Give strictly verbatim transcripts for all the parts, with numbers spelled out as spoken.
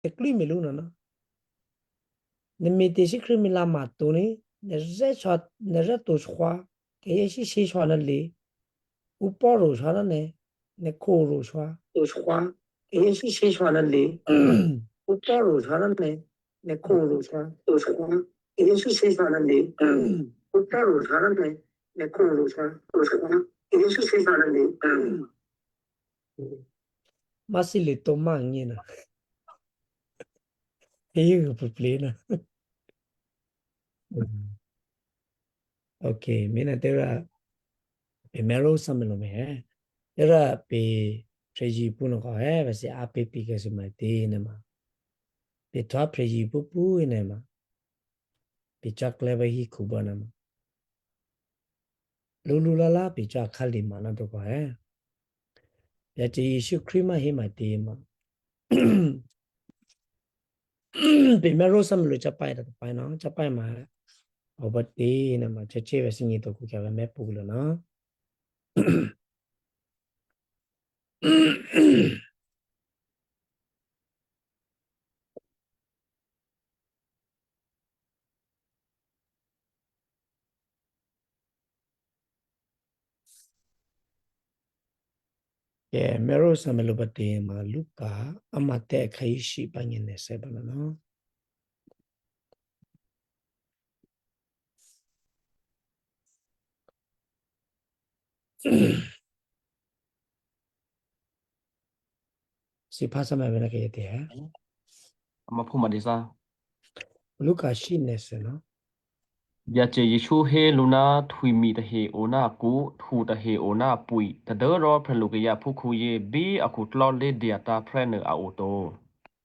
Eklu ime luna na. Ne mete si krimi la matuni, ne re chwa, ne re to chwa, ke ye si si chwa na le. Uporo chwa na ne, ne koro chwa. To chwa, ke ye si si chwa na le. Uporo chwa na ne, ne koro chwa. To chwa, ke ye si si chwa na le. Uporo chwa na ne, ne koro chwa. To chwa, ke ye si si chwa na le. Masile to mangena. Eyi puplena. Okay, mina tera pe mero samelo me, eh. Tera pe preji puno ko, eh, basi ape pi ke sima te ne ma. Pe twa preji pu pu ne ma. Pe chakle ba hi kubana ma. Lulu lala pe cha kali mana to ko, eh. Ya che Yesu Krima hima te ma. Pe mero samelo chapai da pai na, chapai ma. Oba te na ma, cha che ba singi to ku kya me pugulo na. Ye, mero samelo bate ma Luka, amate kaishi pangene se banana. Si pasa ma bena ke te, eh? Ama puma desa. Luka shi ne se no. Ya che Yesu he luna thui mi ta he ona ku, thu ta he ona pui. Ta de ro pre lu ke ya pu ku ye bi a ku tlo le dia ta pre ne a o to.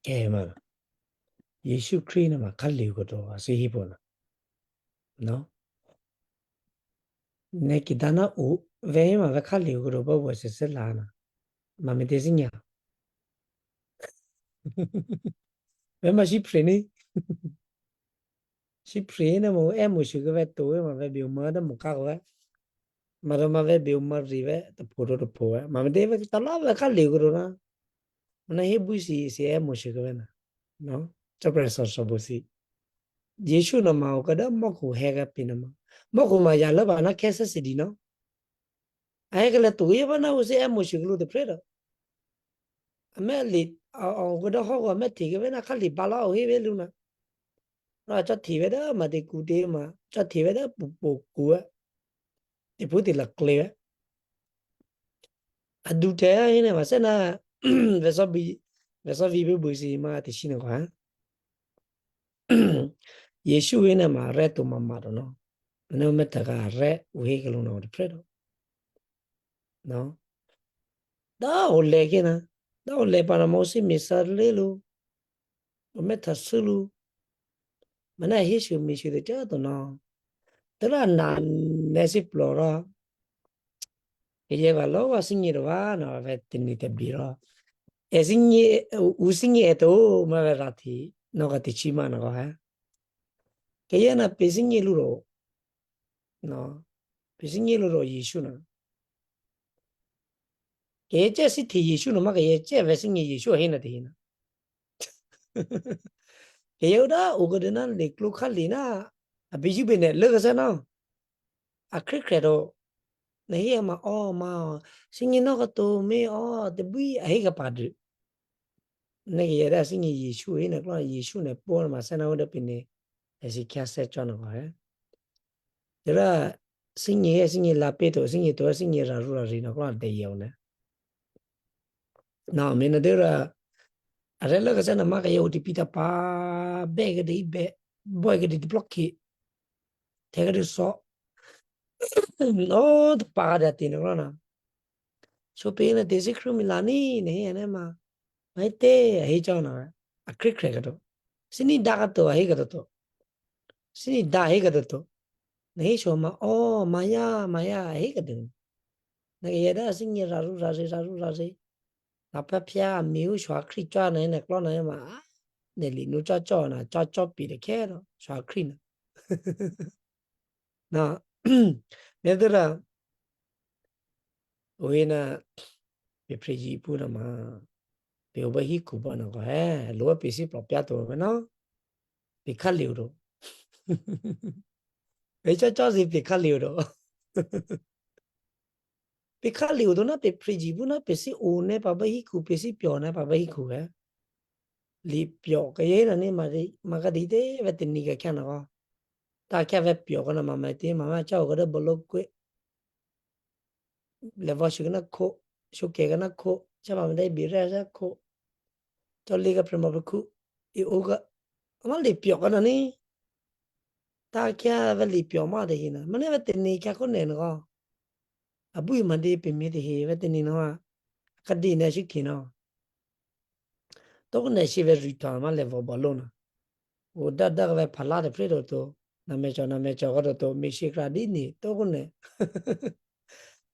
Ke ma. Yesu Krina ma kali ko to, asi hi pona. No? Ne ki dana u, ve ma ve kali ko to bo bo se se lana. Ma me te sinya. Ve ma shi pre ni. Shi pre ne mo, e mo shi ke ve to, ve ma ve bi ma da mo ka ve. Ma da ma ve bi ma ri ve, ta po to po ve. Ma me te ve ta la ve kali ko to na. Mana he bu si, si e mo shi ke ve na. No? Cha pre so so bu si. Yesu na ma o ka da mo ku he ga pi na ma. Mo ku ma ya la ba na ke se si di no. Ai ke le tu ye ba na u si e mo shi ke lu de pre da. A me li, a, a, o ka da ho ga me ti ke ve na kali ba la o he ve lu na. Na cha ti ve da ma de ku de ma. Cha ti ve da pu pu ku ve. Ti pu ti la kle ve. A du te a hine ma se na ve so bi, ve so vi bu bu si ma ti shi na ko, ha. Yesu ina ma re tu ma ma do no. Ne me ta ga re u he ke lu no de pre do. No. Da o le ke na. Da o le pa na mo si mi sa le lu. O me ta su lu. Ma na he shu mi shu de cha do no. Te ra na ne si plo ra. Ke ye ga lo wa si ngi ro wa na ve ti ni te bi ro. E si ngi, u si ngi e to ma ve ra ti. No ga ti chi ma na ga ha. Ke ye na pe si ngi lu ro. No. Pe si ngi lu ro Yesu na. Ke ye che si ti Yesu no ma ke ye che ve si ngi Yesu he na ti na. Ke ye u da u ga de na le klu kali na. A bi ju be ne le ga sa na. A kre kre do. Na hi ma o ma o. Si ngi no ga to me o te bui a hi ga pa du. Ne ke ye da si ngi Yesu he na klo Yesu ne po ma sa na u da pi ne. E si kya se cho na ko he. Te ra si ngi he si ngi la pe to si ngi to si ngi ra ru ra ri na klo de ye u ne. Na me na te ra a re le ga sa na ma ka ye u ti pi ta pa be ga de be boy ga de di block ki. Te ga de so. No, te pa ga de ti na klo na. So pe na te si kru mi la ni ne he ne ma. Mai te he cho na. A kre kre ga do. Si ni da ga to a he ga do to. Si ni da he ga do to. Na he sho ma o ma ya ma ya he ga do. Na ke ye da si ngi ra ru ra ri ra ru ra ri. Na pa pya mi u sho a kri cho na ne klo na ma. A. Ne li nu cho cho na cho cho pi de ke do. Sho a kri na. Na, me te ra, o ina, pe preji pu na ma, pe uba hiku bana ko, eh, luwa pisi propia to meno. Pe kali uro. Pe cha cha si pe kali uro. Pe kali uro na pe priji bu na pe si une pa ba hiku pe si pio na pa ba hiku, eh. Li pio ka ye na ni ma di, ma ka di te ve te ni ka kya na ko. Ta kya ve pio ka na ma ma te, ma ma cha o ka da bolo kwe. Le va shu ka na ko, shu ke ka na ko, cha ma ma dai bi re sa ko. Cho li ka pre ma ba ku, i o ka. Ma li pio ka na ni. Ta kya ve li pio ma de hina. Ma ne ve te ni kya ko ne na ko. A bu i ma de pe mi de he ve te ni no a. Ka di na shi ki no. To ko ne shi ve ru ta ma le vo ba lo na. O da da ve pa la de pre do to. Na me cho, na me cho ko do to. Mi shi kra di ni. To ko ne.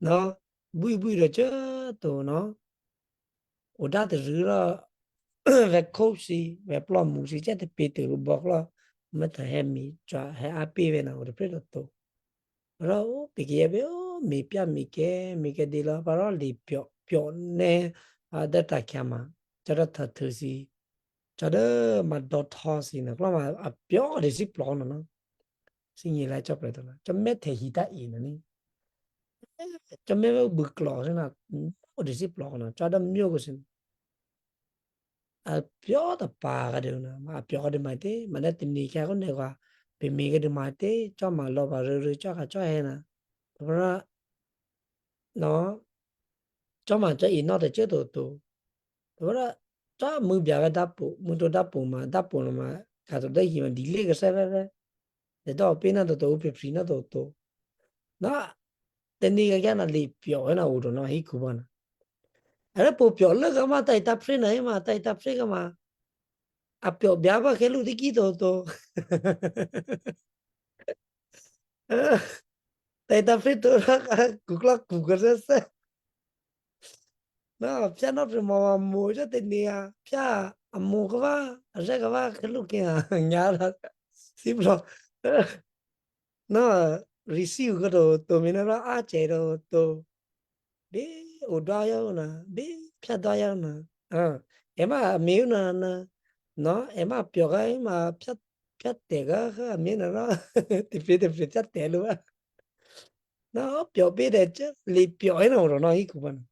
No. Bui bui ro cho to no. O da te ru ra ve ko si, ve plo mu si, che te pe te ru bok lo. Me ta he mi, cha he a pe ve na o de pre do to. Ra o, pe ki ye ve o, mi pia mi ke, mi ke di la, pa ra li pio, pio ne, a da ta kya ma, cha da ta tu si, cha da ma do to si na, klo ma a pio de si plo no no. Si ni la cha pre to na, cha me te hi ta i na ni. Cha me ve bu klo si na, o de si plo no, cha da myo ko si. A pio ta pa ka de na, ma a pio ka de ma te, ma na te ni kya ko ne kwa, pe mi ka de ma te, cho ma lo ba ru ru cho ka cho he na. Pra, no, cho ma cho i no te che to to. Pra, cho mu bia ve da pu, mu to da pu ma, da pu no ma, ka to da hi ma di le ka sa ve ve. De do pe na to to, u pe pri na to to. Na, te ni ka kya na li pio, e na u do na hi ku ba na. Are po pio le ka ma ta i ta pre na, e ma ta i ta pre ka ma. A pio bia ba ke lu di ki to to. Ta i ta pre to ra ka ku kla ku ka se se. Na, pia na pre ma ma mo ja te ni a. Pia a mo ka ba, a ja ka ba ke lu ke a. Nya ra. Si bro. Na, receive ka to to mi na ra a che to to. Be o da ya na, be pia da ya na. Ah, e ma mi na na. No, e ma pio ga e ma pia pia te ga ga mi na ra. Te pe te pe pia te lu ba. Na, pio pe de che, li pio e na ro na i ku ba na.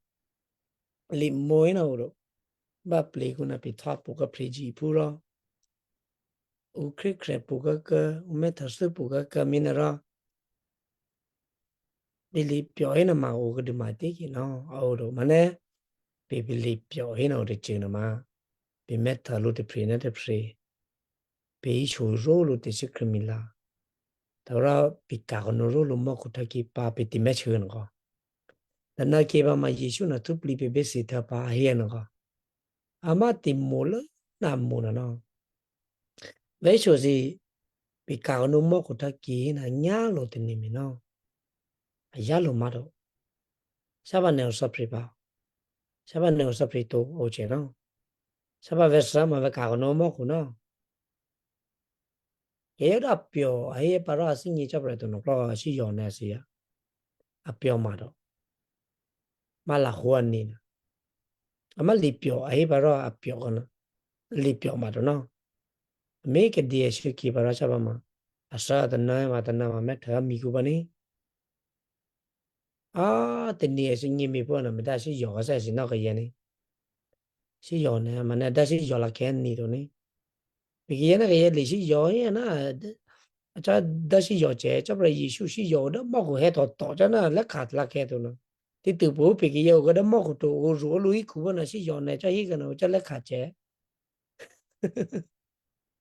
Li mo e na ro. Ba ple ku na pi ta pu ka pre ji pu ra. U kre kre pu ka ka, u me ta su pu ka ka mi na ra. Bi li pio e na ma u ka de ma te ki no, a ro ma ne. Bi bi li pio e na u de che na ma. Bi me ta lu de pre na de pre. Pe i shu ro lu te shi kri mi la. Ta ra pi ka ko no ro lu mo ku ta ki pa pe ti me shi no ko. Ta na ke ba ma Yesu na tu pli pe be si ta pa a hien no ko. A ma ti mo le na mo na no. Ve shu si pi ka ko no mo ku ta ki na nya lo te ni mi no. A ya lo ma do. Sa ba ne o sa pri pa. Sa ba ne o sa pri to o che no. Sa ba ve sa ma ve ka ko no mo ku no. Ke yo da pio, a ye pa ra si ni cha pre to no klo si yo ne si ya. A pio ma do. Ma la hua ni na. A ma li pio, a ye pa ra a pio ko na. Li pio ma do no. Me ke di e shi ki pa ra cha ba ma. A sa ta na ma ta na ma me ta mi ku ba ni. A, te ni e si ni mi po na me da si yo ka sa si no ka ye ni. Si yo ne, ma ne da si yo la ke ni to ni. Pe ki ye na ka ye li si yo ye na. Cha da si yo che, cha pra Yesu si yo da mo ku he to to cha na la ka la ke to na. Ti tu po pe ki ye ka da mo ku to o ro lu i ku ba na si yo ne cha hi ka na cha la ka che.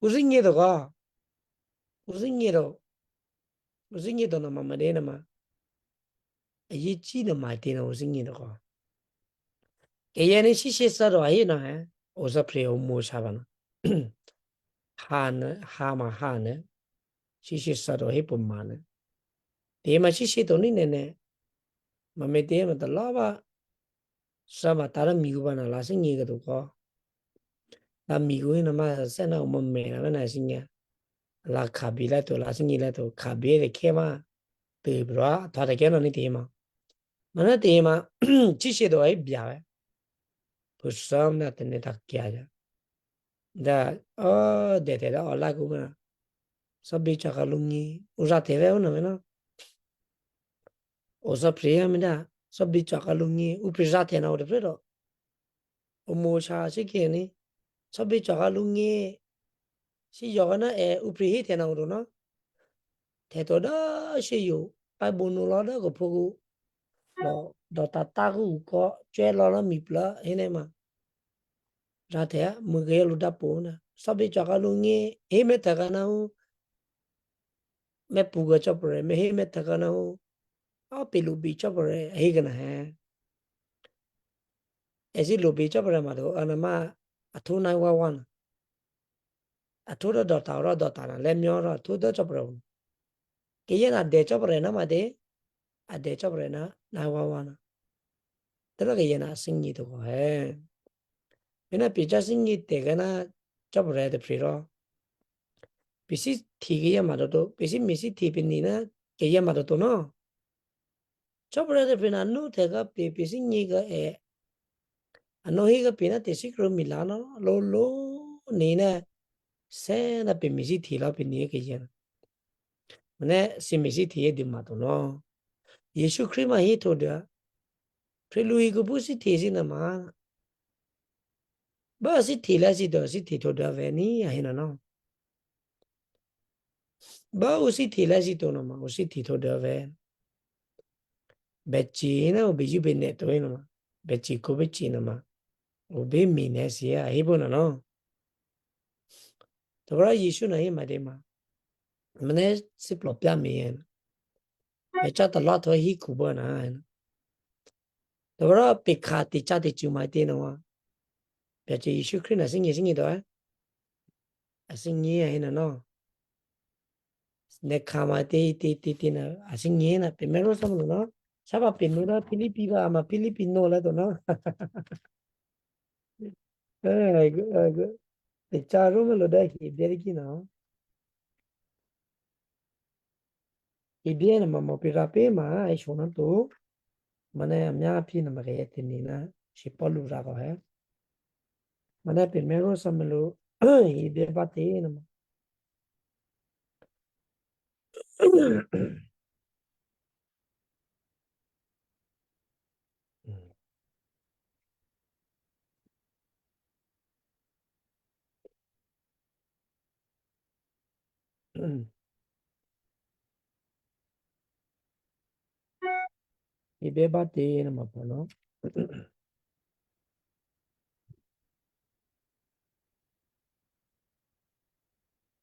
U si ni to ka. U si ni to. U si ni to na ma ma de na ma. A ye chi na ma te na u si ni to ka. Ke ye ne si se sa do a ye na he. O sa pre o mo sa ba na. Ha ne, ha ma ha ne. Si se sa do he po ma ne. Te ma si se to ni ne ne. Ma me te ma ta la ba. Sa ma ta ra mi gu ba na la si ni ga to ka. La mi gu na ma se na o ma me na ba na si ni. La ka bi la to, la si ni la to, ka bi de ke ma. Te bra, ta de ke na ni te ma. Ma na te ma, chi she do ai bia we. Пусам да тени так кия. Да, о, дете да, ола кугана. Соби чака лунги, ужа тебе уна мена. Оза приемда, соби чака лунги, уприжа тена уде преро. Уму cha si keni, sobi chaka lungi, si yogana e upri hi tena uruno. Te to da si yu, pai bunu lo da ko pugu. Lo, do ta ta gu ko, che lo lo mi pla, hene ma. Ra te a, mu ge lu da pu na. Sobi chaka lungi, hi me ta ga na u. Me puga chopre, me hi me ta ga na u. A pilu bi chopre, hi ga na he. Esi lubi chopre ma do, ana ma atu nine one one. Atu do dota ora dota na, le myo ora atu do chopre. Ke ye na de chopre na ma de, a de chopre na nine one one. Tero ke ye na singi to ko he. Mina picha singi te ga na chopre de priro. Pisi thi ke ye ma do do, pisi misi thi pini na ke ye ma do do no. Chopra de pina no te ga pe pe si ni ga e. Ano hi ga pina te si kro milano lo lo ni na se na pe mi si thi la pe ni ke ya. Mane si mi si thi di ma to no. Yesu Kri ma hi to da. Pre lu hi go bu si thi si na ma. Ba si thi la si do si thi to da ve ni ya hi na no. Ba usi thi la si to no ma, usi thi to da ve. Bechi na ubi ju be ne to no ma. Bechi ko bechi no ma. Ubi mi ne si a hi bo na no. To ra Yesu na hi ma de ma. Mane si plo pya mi en. Becha ta la to hi ku bo na en. To ra pe kha ti cha ti chu ma ti no ma. Bechi Yesu Kri na singi singi to eh. Asingi ahina no. Ne kama te te te te na asingi na pe mero sa no. Saba pe no da Filipi ba ama Filipi no la to no. Eh, go, eh, go. Te cha ro me lo da hi beri ki no. Ibie na mama pira pe ma ai shona to. Mana ya mya pi na ma ga yete ni na shi palu ra ko he. Mana pe mero sa me lo ibie ba te na ma. Ibe ba te na ma pa no.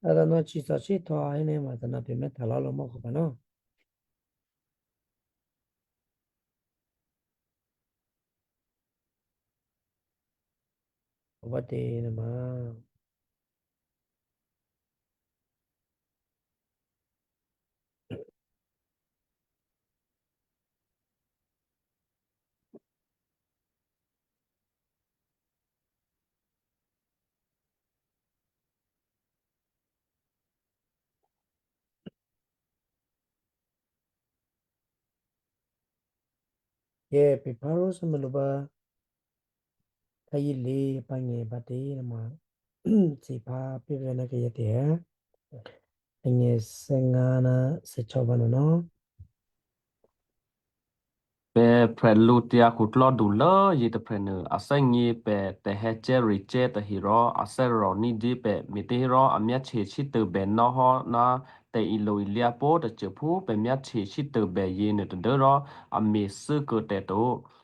Ada no chi sa chi to ai ne ma ta na pe me ta la lo mo ko pa no. Oba te na ma. Ye pe paro sa me lo ba. Ka yi le pa nge ba te na ma. Si pa pe ve na ke ye te. Nge se nga na se cho ba no no. Pe pre lu ti a kut lo du lo yi te pre nu. A se ngi pe te he che ri che te hi ro. A se ro ni di pe mi te hi ro. A mya che chi te be no ho na te i lo i lia po te che pu pe mya che chi te be yi nu te de ro. A mi su ku te tu.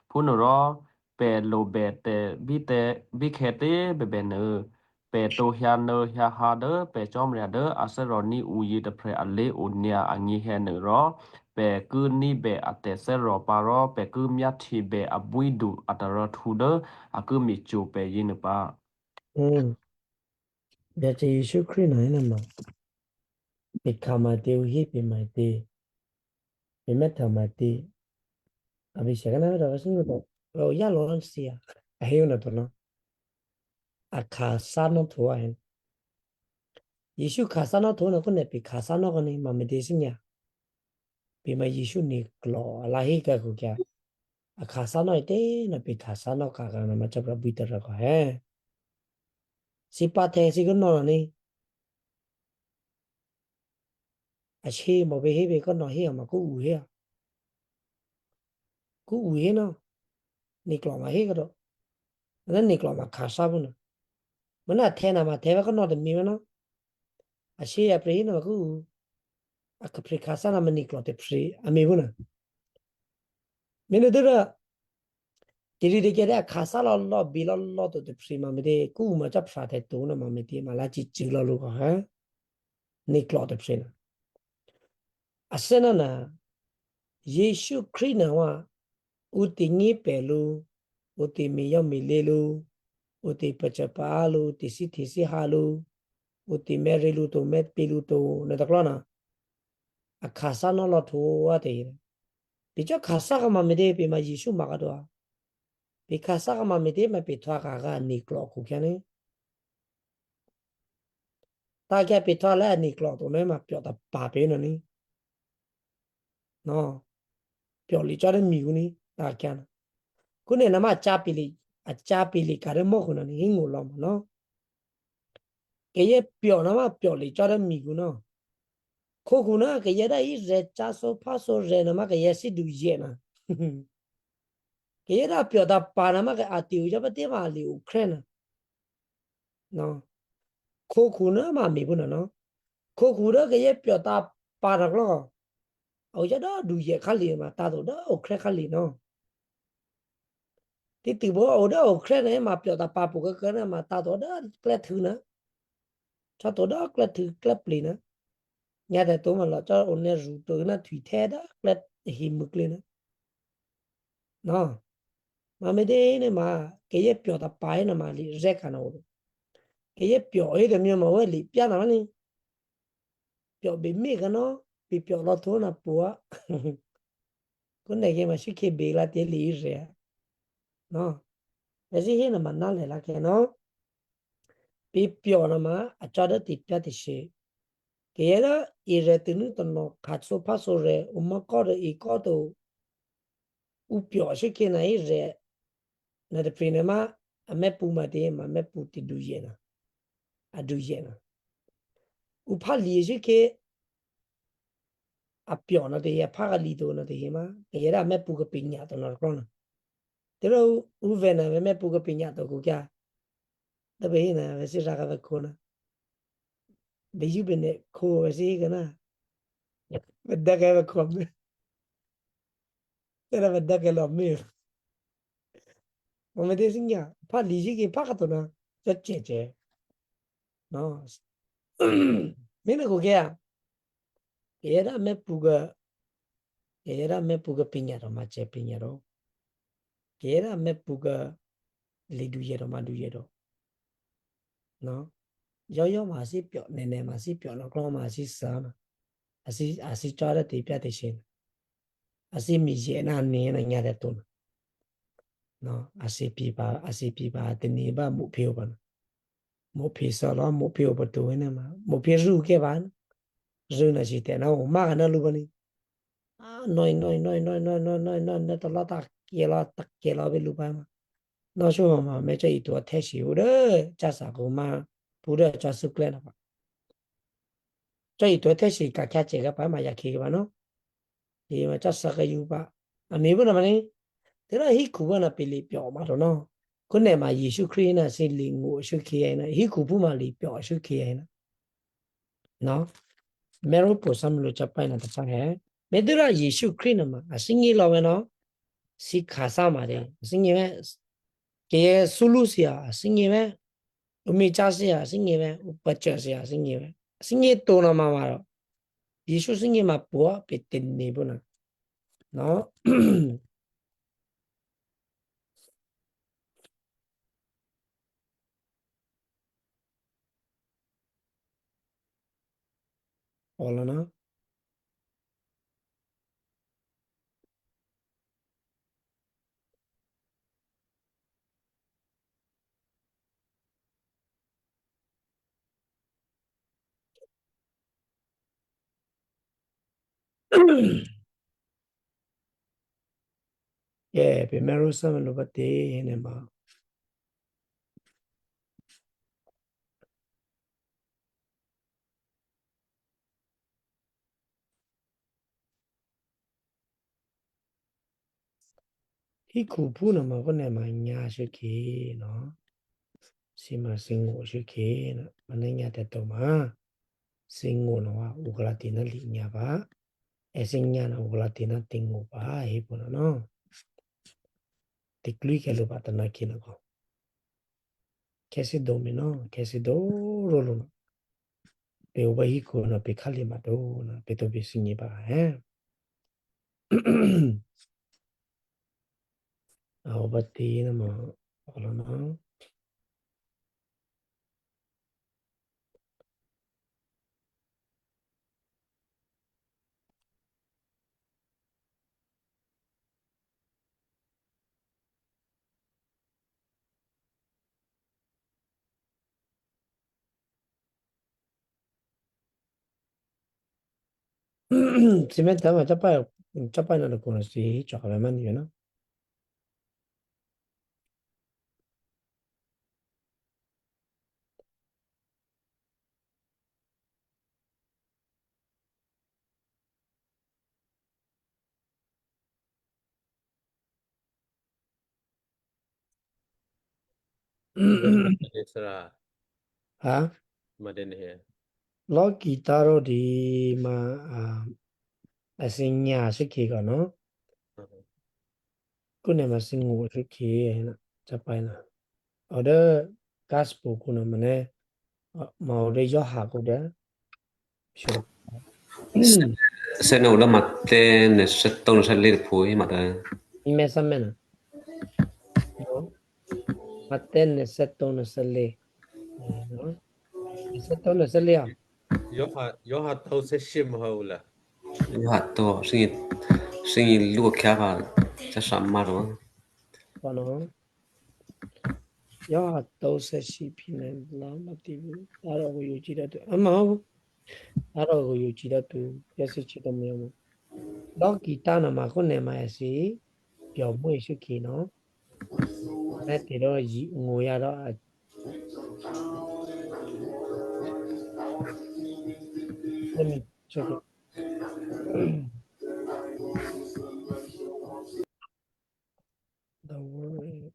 Pu nu ro. Pe lo be te bi te bi khe te be be nö. Pe to hia nö hia ha dö, pe chom ria dö, a se ro ni u yi te pre a le u nia a ngi he nö ro. Pe ku ni be a te se ro pa ro, pe ku mya thi be a bui du a ta ro thu dö, a ku mi chu pe yi nö pa. Mm. Bia che Yesu Kri na ina ma. Pe ka ma te u hi pe ma te. Pe me ta ma te. A bi se ka na ra ka sin ko. Ro ya lo an sia. A he una to no. A ka sa no to a hen. Yesu ka sa no to no ko ne pe ka sa no ko ni ma me te sin ya. Pe ma Yesu ni klo a la hi ka ko kya. Akasa no ete no pi kasa no kaga na macha pra buita ra ko he. Si pa te si ko no ni. Ashi mo be he be ko no he ma ku u he. Ku u he no. Ni klo ma he ko do. Na ni klo ma kasa bu no. Mana te na ma te ba ko no de mi no. Ashi ya pri na ku. Aka pri kasa na mani klo te pri ami bu na. Mene dura. Tiri de kere kasa lo lo bi lo lo to te pri ma mi de ku ma cha pra te to na ma mi de ma la chi chi lo lu ko ha. Ni klo te pri na. Asena na Yesu Kri na wa uti ngi pelu, uti mi yo mi lelu, uti pacha palu, uti si ti si halu, uti merilu to met pilu to ne taklona. A kasa no lo to wa te. Picho kasa ka ma mi de pi ma Yesu ma ka do. Pi kasa ka ma mi de ma pi twa ka ga ni klo ku kya ni. Ta kya pi twa la ni klo to ne ma pyo ta pa pe no ni. No. Pyo li cha de mi ku ni ta kya na. Ku ne na ma cha pi li, a cha pi li ka de mo ku no ni hingu lo mo no. Ke ye pyo na ma pyo li cha de mi ku no. Ko ku na ke ye da i re cha so pa so re na ma ke ye si du ye na. Ke ye da pyo da pa na ma ke a ti u ja pa te ma li u kre na. No. Ko ku na ma mi bu na no. Ko ku da ke ye pyo da pa na klo. Au ja da du ye ka li ma ta do da u kre ka li no. Ti ti bo o da o kre ne ma pyo da pa pu ke ke ne ma ta to da kle thu na. Cha to da kle thu kle pli na. Nya de to ma lo cha o ne ru to na thui the da kle hi mu kle na. No. Ma me de ne ma ke ye pyo da pa ne ma li re ka na o. Ke ye pyo e de mi ma we li pya na ma ni. Pyo be mi ka no, bi pyo lo to na pua. Ku ne ke ma shi ke be la te li re. No. Be si he na ma na le la ke no. Bi pyo na ma a cha da ti pya ti she. Ke ye la i re ti nu to no ka so pa so re u ma ko de i ko to. U pyo shi ke na i re. Na de pri ne ma a me pu ma te ma me pu ti du ye na. A du ye na. U pa li shi ke a pyo na te ye pa ka li do na te ye ma. Ke ye da me pu ka pi nya to na ko na. Te ro u ve na ve me pu ka pi nya to ku kya. Da ve na ve si ra ka ve ko na. Ve yu ve ne ko ve si ka na. Ve da ka ve ko me. Te ra ve da ka lo me. Mo me te si nya. Pa li shi ke pa ka to na. Cha che che. No. Mene ko kea. Era me puga. Era me puga piñero, mache piñero. Era me puga li duyero, ma duyero. No. Yo yo ma si pio, nene ma si pio, no klo ma si sana. Asi asi chara te pia te shin. Asi mi je na ni na nya de tun. No, asi pi ba, asi pi ba te ni ba mu pio ba. Mo phi so lo, mo phi obo tu ne ma. Mo phi ru ke ban. Ru na si te na o ma na lu ba ni. Ah, noi, noi, noi, noi, noi, noi, noi, noi, noi, to la ta ke la, ta ke la be lu ba ma. No so ma, me cha i tu a te si u de, cha sa ku ma, pu de cha su kle na ba. Cha i tu a te si ka kya che ga ba ma ya ke ba no. Ye ma cha sa ka yu ba. A mi bu na ma ni. Te ra hi ku ba na pe li pyo ma ro no. Ku ne ma Yesu Kri na si li ngu shu ki ai na. Hi ku bu ma li pyo shu ki ai na. No. Meru po sam lu cha pa na ta cha he. Me du ra Yesu Kri na ma. A si ngi lo we no. Si ka sa ma de. A si ngi we. Ke ye su lu si a. A si ngi we. U mi cha si a. A si ngi we. U pa cha si a. A si ngi we. A si ngi to na ma ma ro. Yesu si ngi ma po pe ten ni bu na. No. Olana. Ye, Primero saben lo bate ene ma. Hiku puna ma kone ma nya shiki no. Sima singu shiki no. Mana nya te to ma. Singu no wa ukla tina li nya ba. Ese nya na ukla tina tingu ba. Hi puna no. Tiklui ke lu ba tana kina ko. Kesi do mi no. Kesi do ro lo no. Pe uba hiku no pe kali ma do no. Pe to be singi ba. Eh. Au bati na ma ora na. Sime tama chapai, chapai na kuna si chakala mani, you know. Sera. Ha? Maden he. Lo kitaro di ma, ah, asinya siki kono. Mhm. Kune masingu siki na chapai na. Ode kaspu kuna mane, ah, ma ode yoha kuda. Sure. Sene ula mate ne settong sali pui mata. Ime samena. No. Mate ne settong ne sali. No. Settong ne sali ya. Yoha, yoha tau se shim haula. Yoha to singi, singi luo kava cha samaro. Kono. Yoha tau se shi pine la mati. Aro go yuchira tu. Ama ho. Aro go yuchira tu. Yasi chita muyamo. Lo kitana ma kone ma yasi. Yo mo isu kino. Mete ro ji ngoya ro a. Let me check it. The word.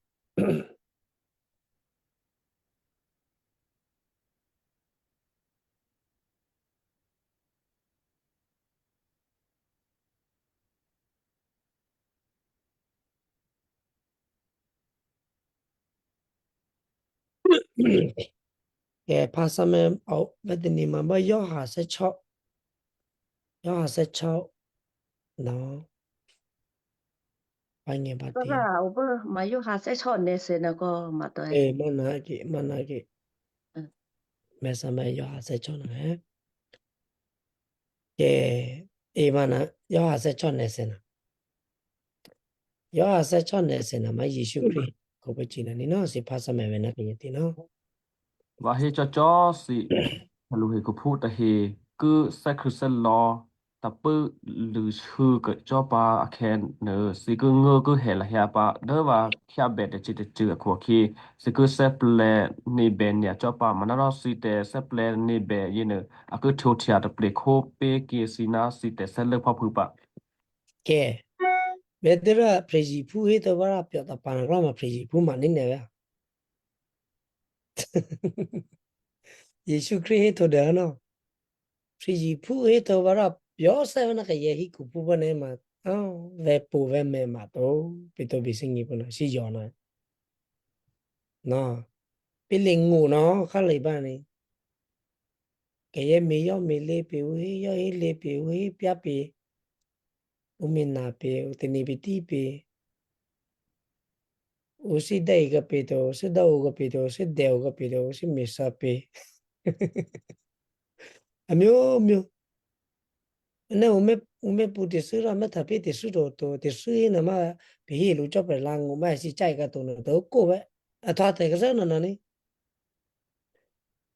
Ke pasame au bedeni mamba yoha se cho. Yoha se cho. No. Pange bati. Bara uba mayu hase cho ne se na ko mato. Eh, mana ki, mana ki. Mm. Mesa ma yoha se cho na, eh. Ke, e mana yoha se cho ne se na. Yoha se cho ne se na ma Yeshu Kri. Ko ba chi na ni no si pasame we na ke ti no. Wa he cho cho si. Lu he ku phu ta he ku sa khu sa lo ta pu lu shu ku cho pa a khen ne si ku ngo ku he la hia pa de wa hia be de chi de chi ku ki si ku se ple ni be ni a cho pa ma na ro si te se ple ni be yi ne a ku cho tia de ple ko pe ki si na si te se le pa phu pa. Ke. Be de ra pre ji phu he to ba ra pyo ta pa na ro ma pre ji phu ma ni ne wa. Yeshu Kri he to de no. Priji pu he to bara yo se na ke ye hi ku pu ba ne ma. Oh, ve pu ve me ma to. Pi to bi singi pu na si yo na. No. Pi le ngu no ka le ba ni. Ke ye mi yo mi le pi u hi yo hi le pi u hi pia pi. U mi na pi u te ni pi ti pi. Usi dai ga pito, usi dau ga pito, usi deu ga pito, usi misa pi. Amio, mio. Ne ume, ume pu te sura me tapi te suro to, te sui na ma pi hi lu cho pe lang ma si chai ga to no to ko be. A ta te ga sa na na ni.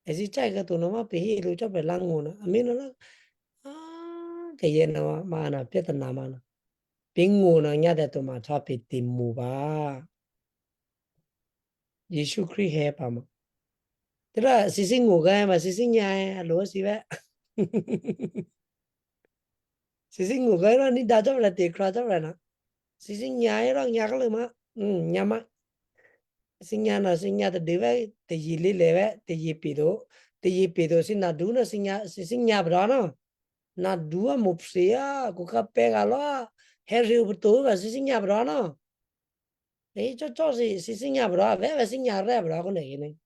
E si chai ga to no ma pi hi lu cho pe lang na. Amino na. Ah, ke ye na ma, ma na pe ta na ma na. Pinguna nya da to ma tha pe timu ba. Yesu Christ he pa ma. Tera sisi nguga ma sisi nya alo si ba. Sisi nguga ro ni da jabra te kra jabra na. Sisi nya ro nya kala ma. Hmm, nya ma. Sinya na sinya te dewe te yili lewe te yipido. Te yipido si na du na sinya si sinya brana. Na dua mupsia ku ka pegalo. Heri ubutu ba si sinya brana. Ei cho cho si si sinya bra ve ve sinya re bra ko ne gini.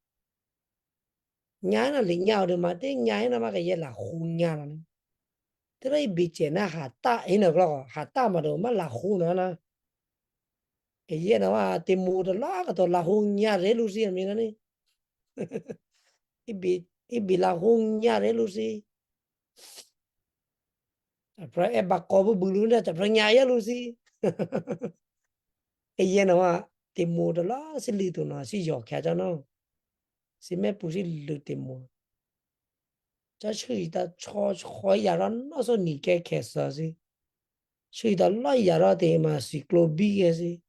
Nya na li nya de ma te nya na ma ke ye la hu nya na ni. Tera i biche na hata ina klo hata ma do ma la hu na na. Ke ye na wa te mu de la ka to la hu nya re lu si mi na ni. Ibi ibi la hu nya re lu si. Apra e ba ko bu bulu na ta pra nya ya lu si. E ye na wa te mu de la si li tu na si yo kya ja na. Si me pu si lu te mu. Cha chui ta cho cho ya ra na so ni ke ke sa si. Chui ta la ya ra te ma si klo bi ke si.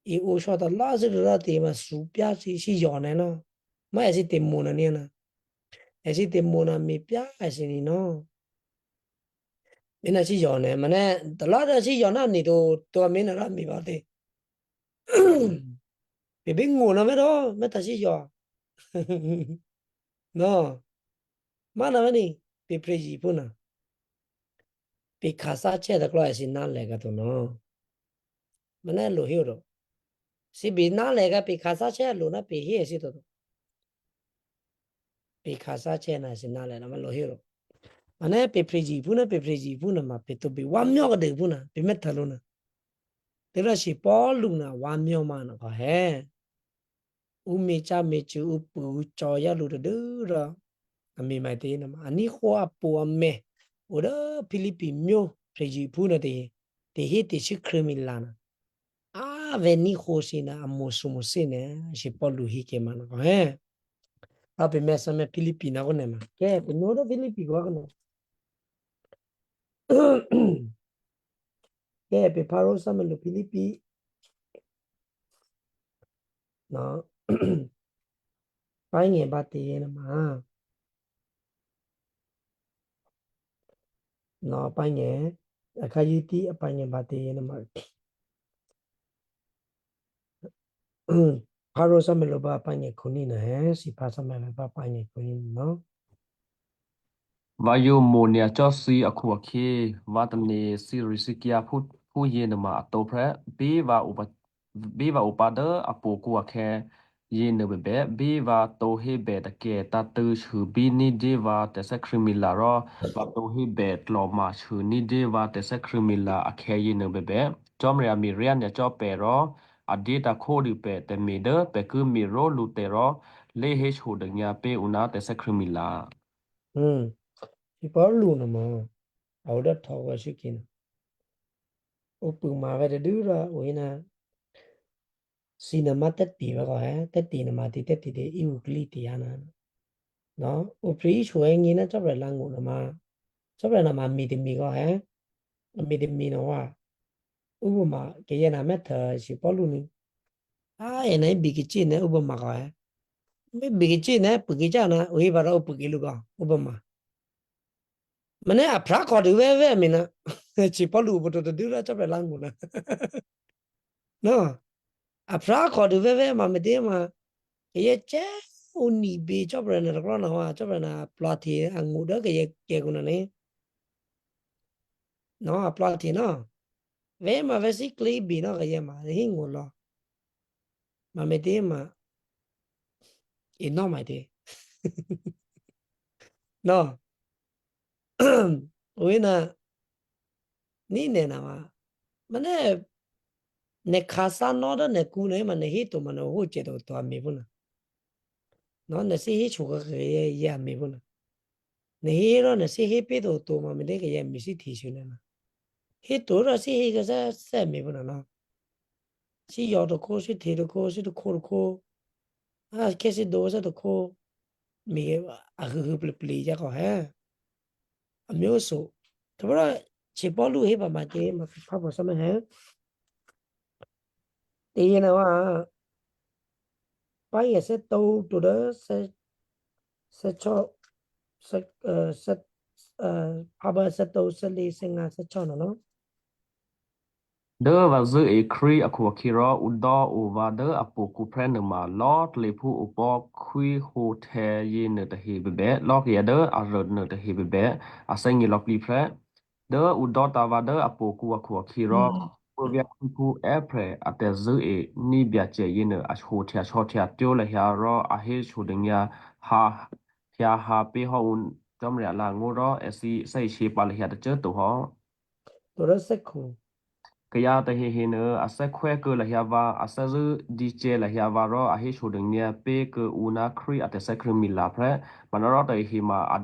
I u sho ta la si ra te ma su pya si si yo ne na. Ma e si te mu na ni na. E si te mu na mi pya e si ni no. Mi na si yo ne ma ne ta la da si yo na ni to to mi na ra mi ba te. Pe pe ngu na me do me ta si yo. No. Mana mani pe preji puna. Pe kasa che da klo si na le ga to no. Mana lo hiu do. Si bi na le ga pe kasa che lo na pe hi si to. Pe kasa che na si na le na ma lo hiu do. Mana pe preji puna pe preji puna ma pe to bi wa myo ga de puna pe me ta lo na. Tera si Paul lu na wa myo ma na ko he. U me cha me chu u pu u cho ya lu de ra. Ami mai te na ma. Ani ho a pu a me. U da Philippi myo preji puna te. Te he te si krimi la na. A ve ni ho si na a mo su mo si ne. Si Paul lu hi ke ma na ko he. A pe me sa me Philippi na ko ne ma. Ke pe no da Philippi ko ko ne. Ke pe paro sa me lo Philippi. No. Painge ba te ye na ma. No painge. Aka yuti painge ba te ye na ma. Paro sa me lo ba painge kuni na he. Si pa sa me lo ba painge kuni no. Wa yo mo ne a cho si a ku a ke. Wa ta ne si ri si ki a pu pu ye na ma a to pre. Bi wa u ba Bi wa u pa de a pu ku a ke ye ne be be. Bi wa to he be da ke ta tu shu bi ni de wa te se krimi la ro. Wa to he be tlo ma shu ni de wa te se krimi la a ke ye ne be be. Chom ria mi ria ne cho pe ro. A de ta ko ri pe te mi de pe ku mi ro lu te ro. Le he shu de nya pe u na te se krimi la. Hmm. Si pa lu na ma. A u da to wa shi ki na. U pu ma ve de du ra u hi na. Si na ma te ti ve ko he, te ti na ma ti te ti de i u kli ti ya na. No, u pri i shu e ngi na cho pre la ngu na ma. Cho pre na ma mi de mi ko he. Mi de mi no wa. U bu ma ke ye na me te si pa lu ni. A e na i bi ki chi ne u bu ma ko he. Mi bi ki chi ne pu ki cha na u hi ba ra u pu ki lu ko u bu ma. Mane a pra ko du ve ve mi na. Chi pa lu bu to du ra cho pre la ngu na. No. A pra ko du ve ve ma me de ma. Ke ye che u ni bi cho pre na ko na wa cho pre na pla ti a ngu da ke ye ke gu na ni. No, a pla ti no. Ve ma ve si kli bi no ke ye ma hi ngu lo. Ma me de ma. I no ma de. No. Wina ni ne na ma. Mane ne kasa no da ne ku ne ma ne hi to ma ne ho che to to a mi bu na. No ne si hi chu ga ke ye ye a mi bu na. Ne hi ro ne si hi pi to to ma mi de ke ye mi si ti shu ne na. Hi to ro si hi ga sa sa mi bu na no. Si yo to ko si ti to ko si to ko to ko. A ke si do sa to ko. Mi a hu hu pli pli ya ko he. A mi o so. To bra Che Paulu he ba ma che ma pa bo sa me he. Te ye na wa. Pa ye se to to de se se cho se eh, se eh, pa ba se to se li se nga se cho no no. Dø va zø e kri akua kiro u do u va dø apu ku pre nø ma lo tle pu u po kui ho te ye nø te he bebe lo ke ya dø a rød nø te he bebe a se ngi lo pli pre. Dø u do ta va dø apu ku akua kiro. Ku via kui ku e pre a te zø e ni bia che ye nø a ho te a ho te a tyo le hia ro a he shu ding ya ha hia ha pe ho un jom ria la ngu ro e si sa i shi pa le hia te che tu ho. Tore se ku. Kaya te he he ne a se kwe ke la hia va a se zu di che la hia va ro a he shu ding nia pe ke una kri a te se kri mi la pre. Ma na ro te he ma a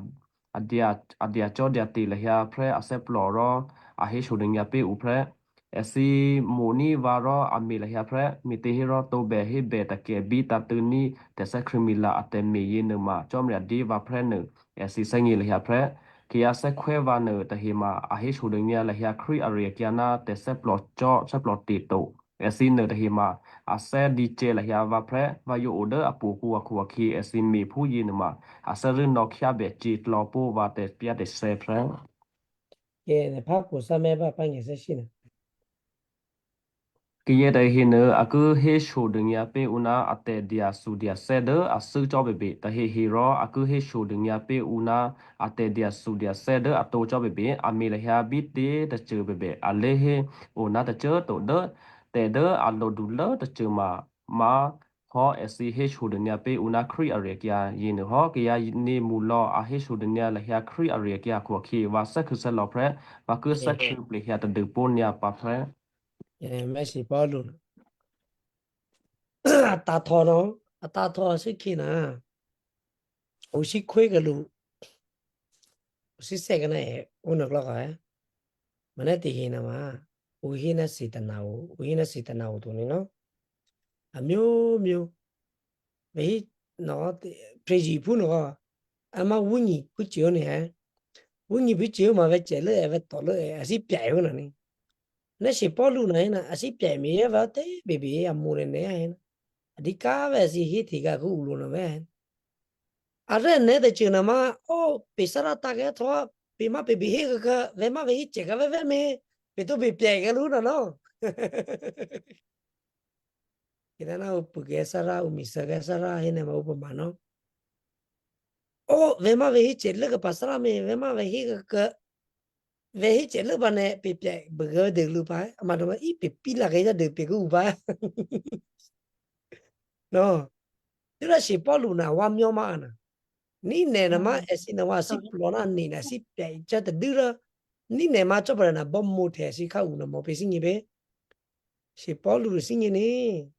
a dia a dia cho dia ti la hia pre a se plo ro a he shu ding nia pe u pre. E si mo ni va ro a mi la hia pre mi te he ro to be he be ta ke bi ta tu ni te se kri mi la a te me ye ne ma chom ria di va pre ne. E si se ngi la hia pre. Kia se kwe va ne te he ma a he shu ding nia la hia kri a ria kia na te se plo cho se plo ti to. E si ne te he ma a se di che la hia va pre va yo o de a pu ku a ku a ki e si mi pu yi ne ma a se ri no kia be chi tlo pu va te pia te se pre. Ye ne pa ku sa me ba pa nge se shi ne. Ki ye te he ne a ku he shu ding ya pe una a te dia su dia se de a su cho be be te he he ro a ku he shu ding ya pe una a te dia su dia se de a to cho be be a mi la hia bi te te che be be a le he una te che to de te de a lo du le te che ma ma ho e si he shu ding ya pe una kri a re kia ye ne ho kia ni mu lo a he shu ding ya la hia kri a re kia ko ki va se ku se lo pre va ku se ku ple hia te de po nia pa pre. Ye ne me si pa lu. Ata tho no, ata tho si ki na. U si kwe ke lu. U si se ke na e, u no klo ka e. Ma ne ti hi na ma. U hi na si ta na u, u hi na si ta na u tu ni no. A myo myo. Ve hi no te pre ji pu no ka. A ma u ni pu chi o ni e. U ni pu chi o ma ve che le e ve to le e. A si pia u na ni. Na si po lu na e na. A si pia mi e va te be be a mu ne ne e na. A di ka ve si hi ti ka ku u lu na ve. A re ne de chi na ma, o, pe sa ra ta ke tho, pe ma pe bi he ke ke, ve ma ve hi che ke ve ve me, pe to pe pe ke lu na no. Ki na na u pu ke sa ra, u mi sa ke sa ra, hi ne ma u pu ma no. O, ve ma ve hi che le ke pa sa ra me, ve ma ve hi ke ke, ve hi che le pa ne pe pe be ke de lu pa, ma do ma i pe pi la ke ja de pe ku pa. No. Tira si Paulu na wa myo ma ana. Ni ne na ma e si na wa si plo na ni na si pe cha ta dira. Ni ne ma cho pa na bom mo te si ka u na mo pe si ni be. Si Paulu si ni ni.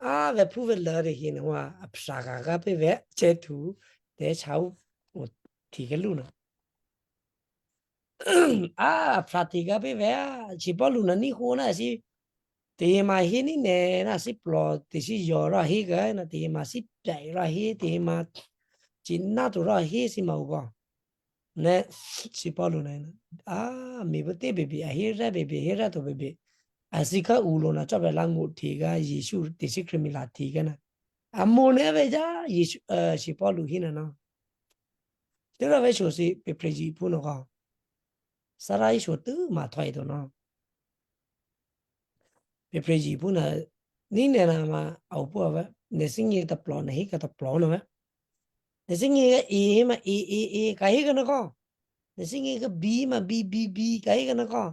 A ve pu ve la re hi na wa a psa ka ka pe ve che tu te cha u o ti ke lu na. A psa ti ka pe ve a si Paulu na ni hu na si Te ma hi ni ne na si plo te si yo ra hi ga na te ma si pai ra hi te ma chi na tu ra hi si ma u ba. Ne si Paulu ne na. A mi bu te be bi a hi ra be bi hi ra to be bi. A si ka u lo na cha be la ngu ti ga Yesu te si kri mi la ti ga na. A mo ne be ja Yesu si Paulu hi na na. Te ra be so si pe pre ji pu no ga. Sa ra i so tu ma thoi to no. Pe pre ji pu na ni ne na ma au pu ava ne singi ta plo na hi ka ta plo na ve. Ne singi ka i ma i i i ka hi ka na ko. Ne singi ka bi ma bi bi bi ka hi ka na ko.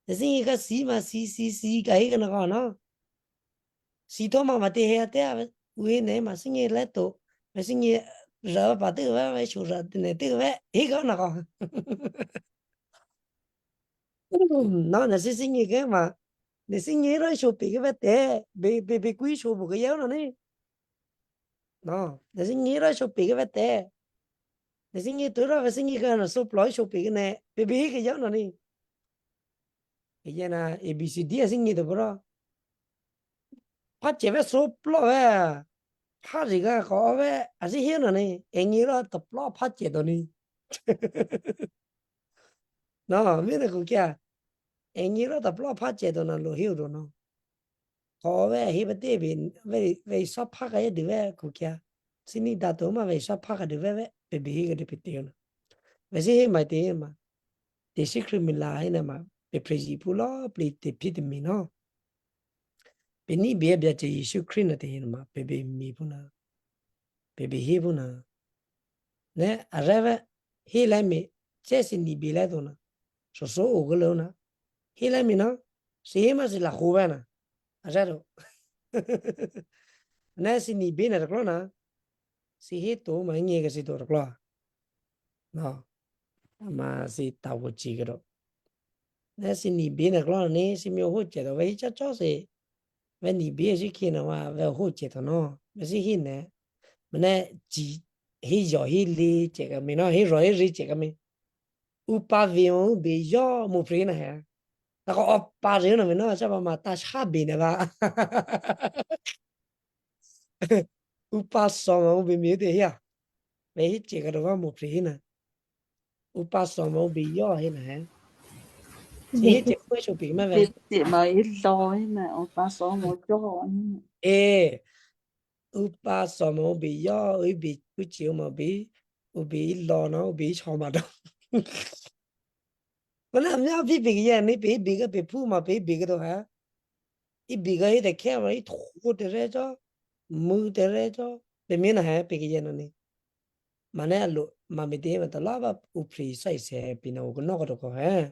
Ne singi ka si ma si si si ka hi ka na ko no. Si to ma ma te he te ava u ne ma singi le to. Ma singi ra pa te va ve shu ra te ne te ve hi ka na ko. No, na si singi ke ma. Ne singi ra sho pe ke ve te. Be be be kui sho bu ke ya no ni. No, ne singi ra sho pe ke ve te. Ne singi to ra ve singi ke na so plo sho pe ke ne. Be be ke ya no ni. Ke ya na A B C D a singi to bro. Pa che ve so plo ve. Pa ri ga ko ve a si he no ni. E ngi ra to plo pa che to ni. No, mene kukia. Engi ro ta plo pa che do na lo hiu do no. Ko ve hi ba te bi ve ve sa pa ka ye de ve kukia. Sini da to ma ve sa pa ka de ve ve pe bi hi ka de pe te no. Ve si hi ma te ma. Te si kri mi la hi na ma. Pe pre ji pu lo pli te pi te mi no. Pe ni bi bia che Yesu Kri na te hi na ma. Pe bi mi pu na. Pe bi hi pu na. Ne, a re ve, hi le mi, che si ni bi le do na. So so o ge le na. Hi le mi na, si hi ma si la hu ve na. A re do. Ne, si ni bi na de klo na. Si hi to ma ngi ke si to de klo. No. Ma si ta wo chi ke do. Ne, si ni bi na klo ni, si mi ho che do. Ve hi cha cho si. Ve ni bi si ki na wa, ve ho che to no. Ve si hi ne. Mene ji, hi yo, hi li che ka mi no, hi ro, hi ri che ka mi. U pa vi mo, u bi yo, mo pri na he. Ta ko o pa ri no mi no, cha ba ma ta sha bi ne ba. U pa so mo, u bi mi de ya. Ve hi che ka do ba mo pri na. U pa so mo, u bi yo hi na he. Si hi che ko so bi ma ve. Ti ma i lo i na, u pa so mo jo i na. E, u pa so mo, u bi yo, u bi ku chi mo bi, u bi i lo no, u bi cho ma do. Mana mi a bi bi ye ni bi bi ga bi pu ma bi bi ga do ha. I bi ga i de ke ma i tho de re jo, mu de re jo. Be mi na ha bi ga ye no ni. Mane a lo ma mi de ma ta la ba u pri sa i se bi na u no ko do ko ha.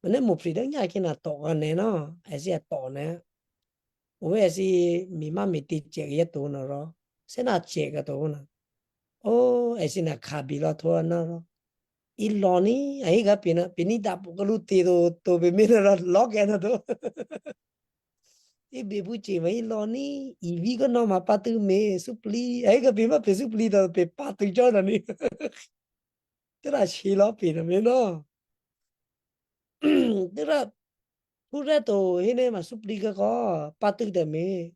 Mane mo pri da nya ki na to ga ne no. A si a to ne. Uwe si mi ma mi ti che ye to no ro. Se na che ga to no. O, e si na ka bi lo to no ro. I lo ni, a hi ga pi na, pi ni da po ga lu ti do, to be mi na ro lo ke na do. I be bu che ma i lo ni, i vi ga no ma pa tu me, su pli, a hi ga pi ma pe su pli do, pe pa tu jo na ni. Tera shi lo pi na me no. Tera pure to hene ma supli ka ko patuk de me.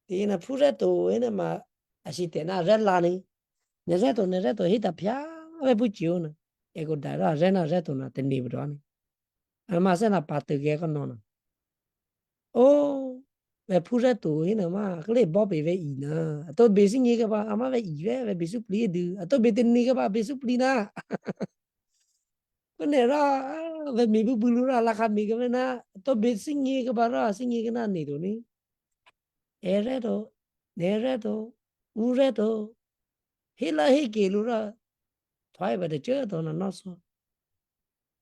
Ti na pure to hene ma asite na re la ni. Ne re to, ne re to hita pia ve bu chiu na. E ko da ra re na re to na te ni bro ni. Ama se na patuk ke ko no na. O, ve pure to hene ma kle bo be ve i na. To be si ngi ke ba ama ve i ve, ve be supli du. To be te ni ke ba be supli na. Ko ne ra, ve mi bu bulu ra la ka mi ke ve na. To be si ngi ke ba ra, si ngi ke na ni do ni. E re do, ne re do, u re do. Hi la hi ke lu ra. Thai ba de che do na no so.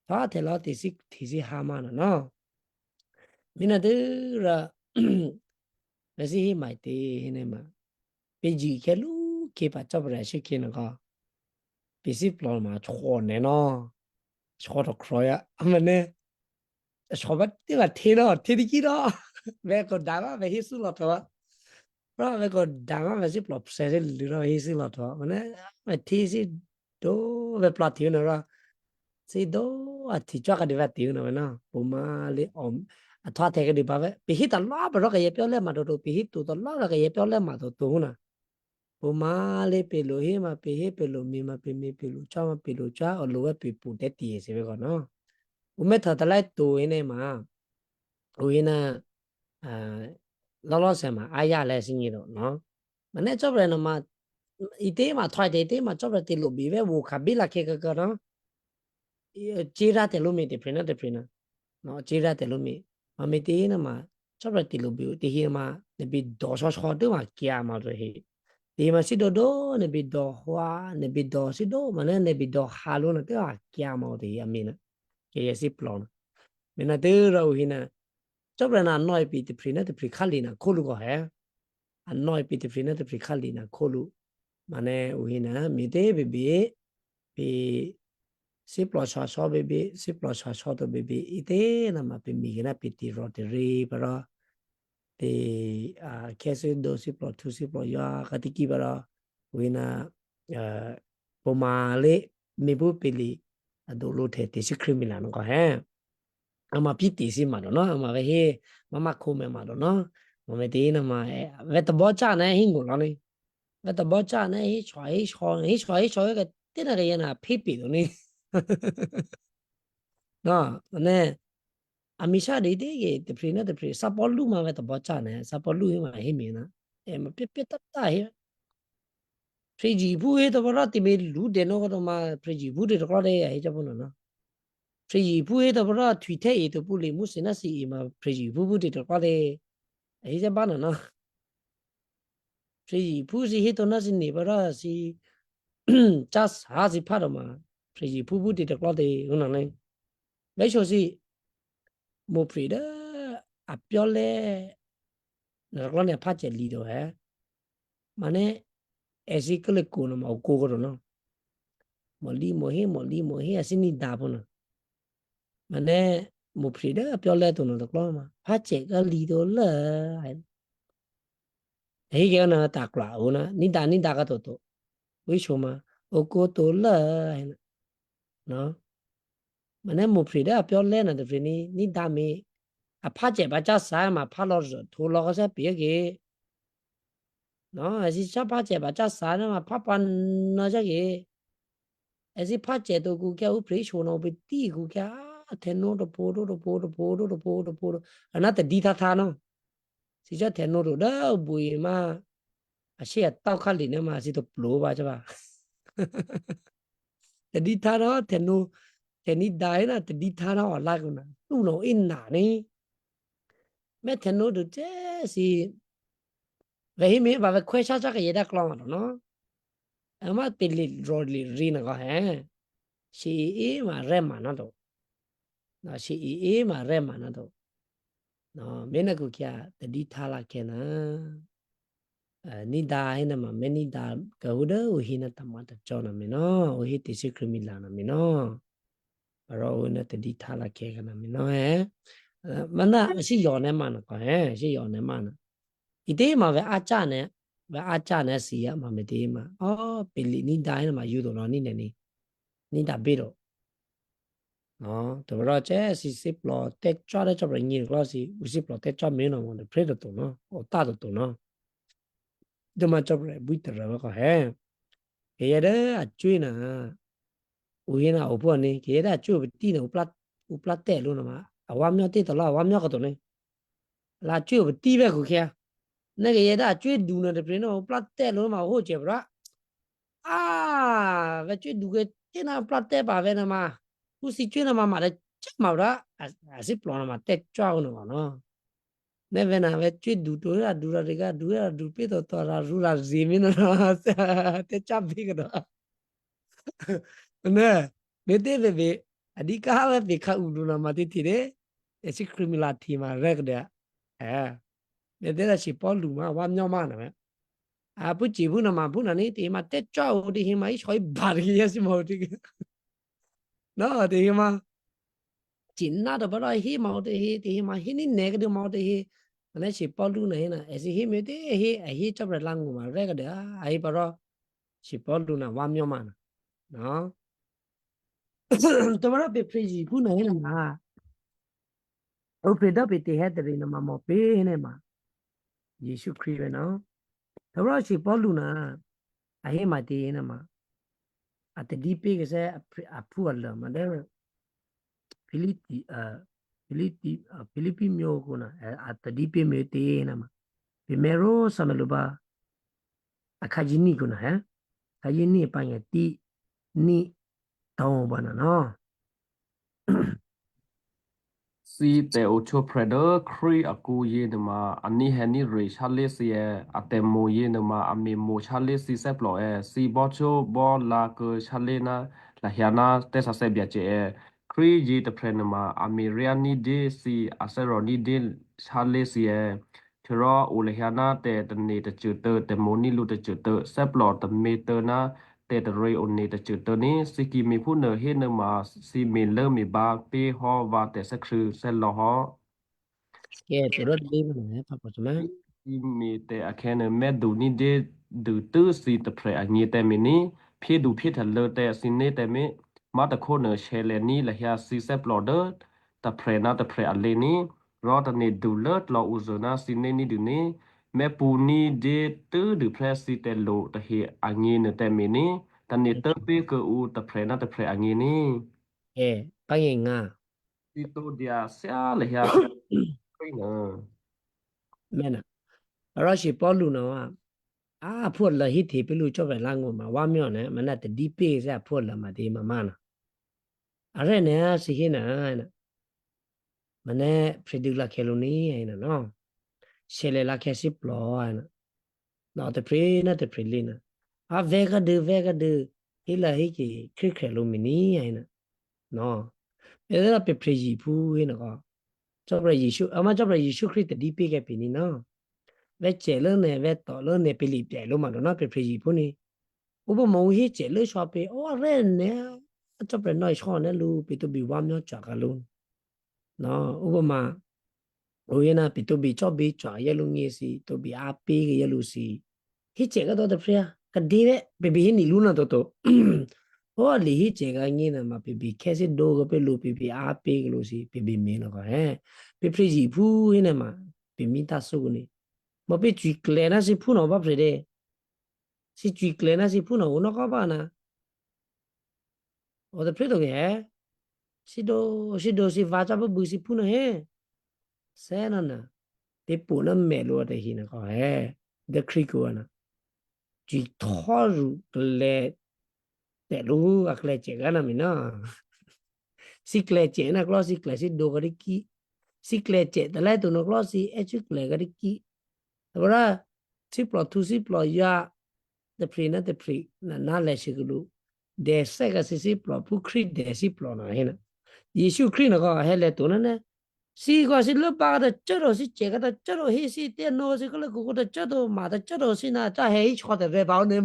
Tha te la te si, te si ha ma na no. Mi na de ra. Ve si hi mai te hi ne ma. Pe ji ke lu ke pa chop ra shi ke na ka. Pe si plo ma cho ne no. Cho to kro ya. Ama ne. Cho ba te ba te no, te di ki no. Ve ko da ma ve hi su lo to ba. Ra ve ko da ma ve si plo se se lu ro hi si lo to. Ma ne ve te si do ve pla ti no ra. Si do a ti chwa ka di va ti no ve na. Pu ma le om. A thwa te ka di ba ve. Pe hi ta la ba ro ka ye pyo le ma do do. Pe hi tu ta la ro ka ye pyo le ma do tu na. Pu ma le pe lo hi ma pe hi pe lo mi ma pe mi pe lo chwa ma pe lo chwa o lo ve pe pu te ti se ve ko no. U me tha ta lai tu hi ne ma. U hi na, a, lo lo se ma a ya le si ni do no. Ma ne chop re no ma, i te ma thwa te, i te ma chop re te lo bi ve wo ka bi la ke ka ka no. I, chi ra te lo mi te pri na, te pri na. No, chi ra te lo mi. Ma mi te na ma, chop re te lo bi, te hi ma, ne bi do so so de ma kia ma re hi. Te ma si do do, ne bi do hwa, ne bi do si do, ma ne, ne bi do ha lo na te a kia ma te ya mi na. Ke ye si plo na. Mi na te ra u hi na. Chop re na no e pi te pri na, te pri ka li na, ko lu ko he. A no e pi te pri na, te pri ka li na, ko lu. Ma ne u hi na, mi te be be, pe si plo so so be be, si plo so so to be be, i te na ma pe mi na pe ti ro te re pa ra. Te, a, ke se do si plo tu si plo ya ka ti ki pa ra. U hi na, a, po ma le, me bu pe li, a do lo te, te si kri mi la no ko he. Ama pi ti si ma do no, ama ve he, ma ma ko me ma do no. Ma me te na ma, e, ve ta bo cha na hi ngu lo ni. Ve ta bo cha na hi chwa, hi chwa, hi chwa, hi chwa ke te na ke ye na pi pi do ni. No, ne, amisha de de ge de pri na de pri sa polu ma ve to bocha ne, sa polu ma he mi na. E ma pe pe ta ta he. Preji pu he to bara ti me lu de no ko to ma preji pu de to ko de he ja pu no na. Preji pu he to bara twi te e to pu le mu se na si ma preji pu pu de to ko de he ja ba na na. Preji pu si he to na si ne bara si chas ha si pa to ma preji pu pu de to ko de una ne. Ve so si mo pri da a pyo le na ko ne pa che li do he. Mane esi kele ko no ma ko ko no. Mo li mo he, mo li mo he, asi ni da po no. Mane mo pri da a pyo le to no to klo ma. Pa che ka li do le. He ke na ta kla una, ni da ni da ka to to. Wi so ma, o ko to le. No. Mane mo pri da a pyo le na to pri ni, ni da mi. A pa che ba cha sa ma pa lo zo, to lo ka sa pi ke. No, asi cha pa che ba cha sa na ma pa pa na ja ke. Asi pa che to ku kya u pri sho no bi ti ku kya te no do po do do po do po do do po do po do. Ana te di ta ta no. Si cha te no do da bu i ma. A shi a tau ka li ne ma si to plo ba cha ba. Te di ta no te no te ni da na te di ta no la ku na. Tu no in na ni. Me te no do che si. Ve hi mi ba ve kwe cha cha ka ye da klong no. Ama pili roli ri na ga he. Si i ma re ma na do. Na si i i ma re ma na do. No, me na ku kya te di thala ke na. Eh, ni da he na ma me ni da ka hu da u hi na ta ma ta cho na me no. U hi te si kri mi la na me no. Aro u na te di thala ke ka na me no he. Eh, ma na si yo ne ma na ko he. Si yo ne ma na. Ite ma ve acha ne, ve acha ne si ya ma me te ma. Oh, pili ni da na ma yu do no ni ne ni. Ni da biro. No, to ro che si si plo te chwa re chwa ni klo si, u si plo te chwa me no mo de pre do to no, o ta do to no. De ma chwa re bu te ra ko he. Ke ye de a chui na. U ye na o po ni, ke ye de a chui ti na u pla, u pla te lu na ma. A wa myo te to la, a wa myo ko to ni. La chui bu ti ve ku kya. Ne ke ye da chui du na de pri no pla te lo ma ho che bra. Ah, ve chui du ke te na pla te pa ve na ma. Ku si chui na ma ma de cha ma bra. A si plo na ma te chwa no no. Ne ve na ve chui du to ra du ra de ga du ra du pe to to ra ru ra zi mi no no. Te cha bi ke do. Ne, me te ve ve. A di ka ve ve ka u du na ma te ti de. E si kri mi la ti ma re de. Eh. Me te da si pol du ma wa myo ma na me. A pu chi bu na ma bu na ni ti ma te cho u di hi ma i choi ba ri ya si ma u di. No, ti hi ma. Chi na da ba da hi ma u di hi, ti hi ma hi ni ne ga di ma u di hi. Ma ne si pol du na hi na. E si hi me te hi, e hi cho bre lang ma re ga de. A hi ba ro. Si pol du na wa myo ma na. No. To ba ra pe pre ji bu na hi na ma. O pe da pe te he de na ma mo pe ne ma. Yesu Kri ve no. Tawra si Paulu na, a he ma te na ma. A te di pe ke se a pri-, a pu ala ma de Filipi, a, Filipi, a, Filipi myo ko na, a, a te di pe me te na ma. Primero sa me lo ba, a ka ji ni ko na, he? Ka ji ni pa nya ti ni tau ba na no. Si te o cho pre de Kri aku ye ne ma, ani he ni re cha le si e, a te mo ye ne ma, a me mo cha le si se plo e, si bo cho bo la ke cha le na, la hia na te sa se bia che e. Kri ye te pre ne ma, a me ria ni de si, a se ro ni de cha le si e. Tiro u le hia na te te ne te chu te, te mo ni lu te chu te, se plo te me te na, te te re u ne te chu te ni, si ki mi pu ne he ne ma, si me le me ba pe ho va te se kru se lo ho. Ke te ro de me ne pa ko ma. Si me te a ke ne me du ni de du tu si te pre a ni te me ni, pe du pe te le te si ne te me, ma te ko ne che le ni le hia si se plo de, te pre na te pre a le ni, ro te ne du le lo u zo na si ne ni du ni, me pu ni de tu du pre si te lo te he a ni ne te me ni, te ne te pe ke u te pre na te pre a ni ni. E, pa ye nga. Sitodia sia le hia. Krina. Mena. Rashi Paulu na wa. A pu la hi te pelu cho be lango ma wa myo ne, mana te di pe se a pu la ma de ma mana. Are ne a si hina na. Mane predik la kelu ni ina no. Sele la ke si plo ina. No te pre na te pre lina. A vega de vega de hila hiki kri kre lu mini ina. No. Era pe preji pu ina ko. Chobra Yeshu, ama chobra Yeshu Christ di pe ke pini no. Ve che lo ne, ve to lo ne, pe li pe lo ma do na pe preji pu ni. Ubo mo hi che lo sho pe, o re ne, chobra no sho ne lu, pe to bi wa myo cha ka lu. No, ubo ma, o ye na pe to bi cho bi cha ye lu ngi si, to bi a pe ke ye lu si. Hi che ka to te pria, ka di ve, pe bi hi ni lu na to to. O li hi che ka ngi na ma pe bi ke si do ko pe lu pe bi a pe ke lu si, pe bi mi no ko he. Pe preji pu hi na ma, pe mi ta su ni. Mo pe chui kle na si pu no ba pre de. Si chui kle na si pu no uno ko ba na. O te pre to ke he. Si do, si do si va cha bu bu si pu no he. Se na na. Te pu na me lo te hi na ko he. De kri ku na. Chui to ru kle te lu a kle che ga na mi na. Si kle che na klo si kle si do ga ri ki. Si kle che te le tu no klo si e chui kle ga ri ki. Ora, si plo tu si plo ya, te pri na te pri, na, na le si gulu. De se ga si si plo, pu kri de si plo na hina. Yesu kri na ga hele tu na ne. Si ga si le ba da chero, si che ga da chero, hi si te no si ga le ku da chero, ma da chero si na cha he ich ko de re ba ne.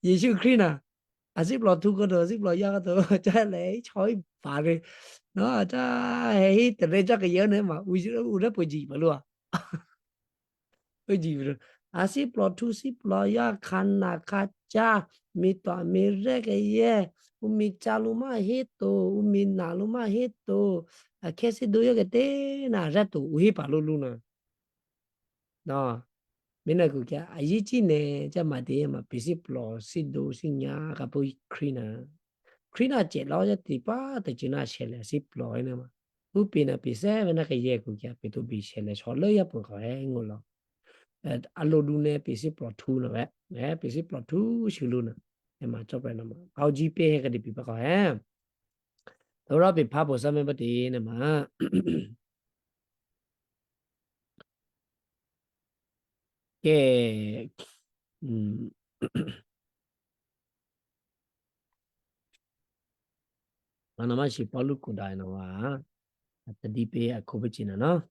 Yesu kri na. A si plo tu ko do, si plo ya ko do, cha le ich ko i ba re. No, cha he hi te re cha ke yo ne ma, u ji, u re po ji ba lua. Oji bro. Asi plo tu si plo ya kana kacha mi to mi rege ye. Umi chalu ma hito, umi nalu ma hito. A kesi do yo ke te na reto uhi palu luna. No. Mina ku kya ayi chi ne cha ma de ma pisi plo si do si nya ka po krina. Krina che lo ya ti pa te china shele si plo ene ma. Upi na pise vena ke ye ku kya pitu bi shele sholo ya pun ko e ngulo. Eh, alo du ne pisi plo tu no ve. Eh, pisi plo tu shulu na. E ma chop na ma. Au ji pe he ka di pi pa ko e. Tora pi pa po sa me ba ti ne ma. Ke, mm. Mana mashi Paulu kudai na wa. Ata dipe akobe china no.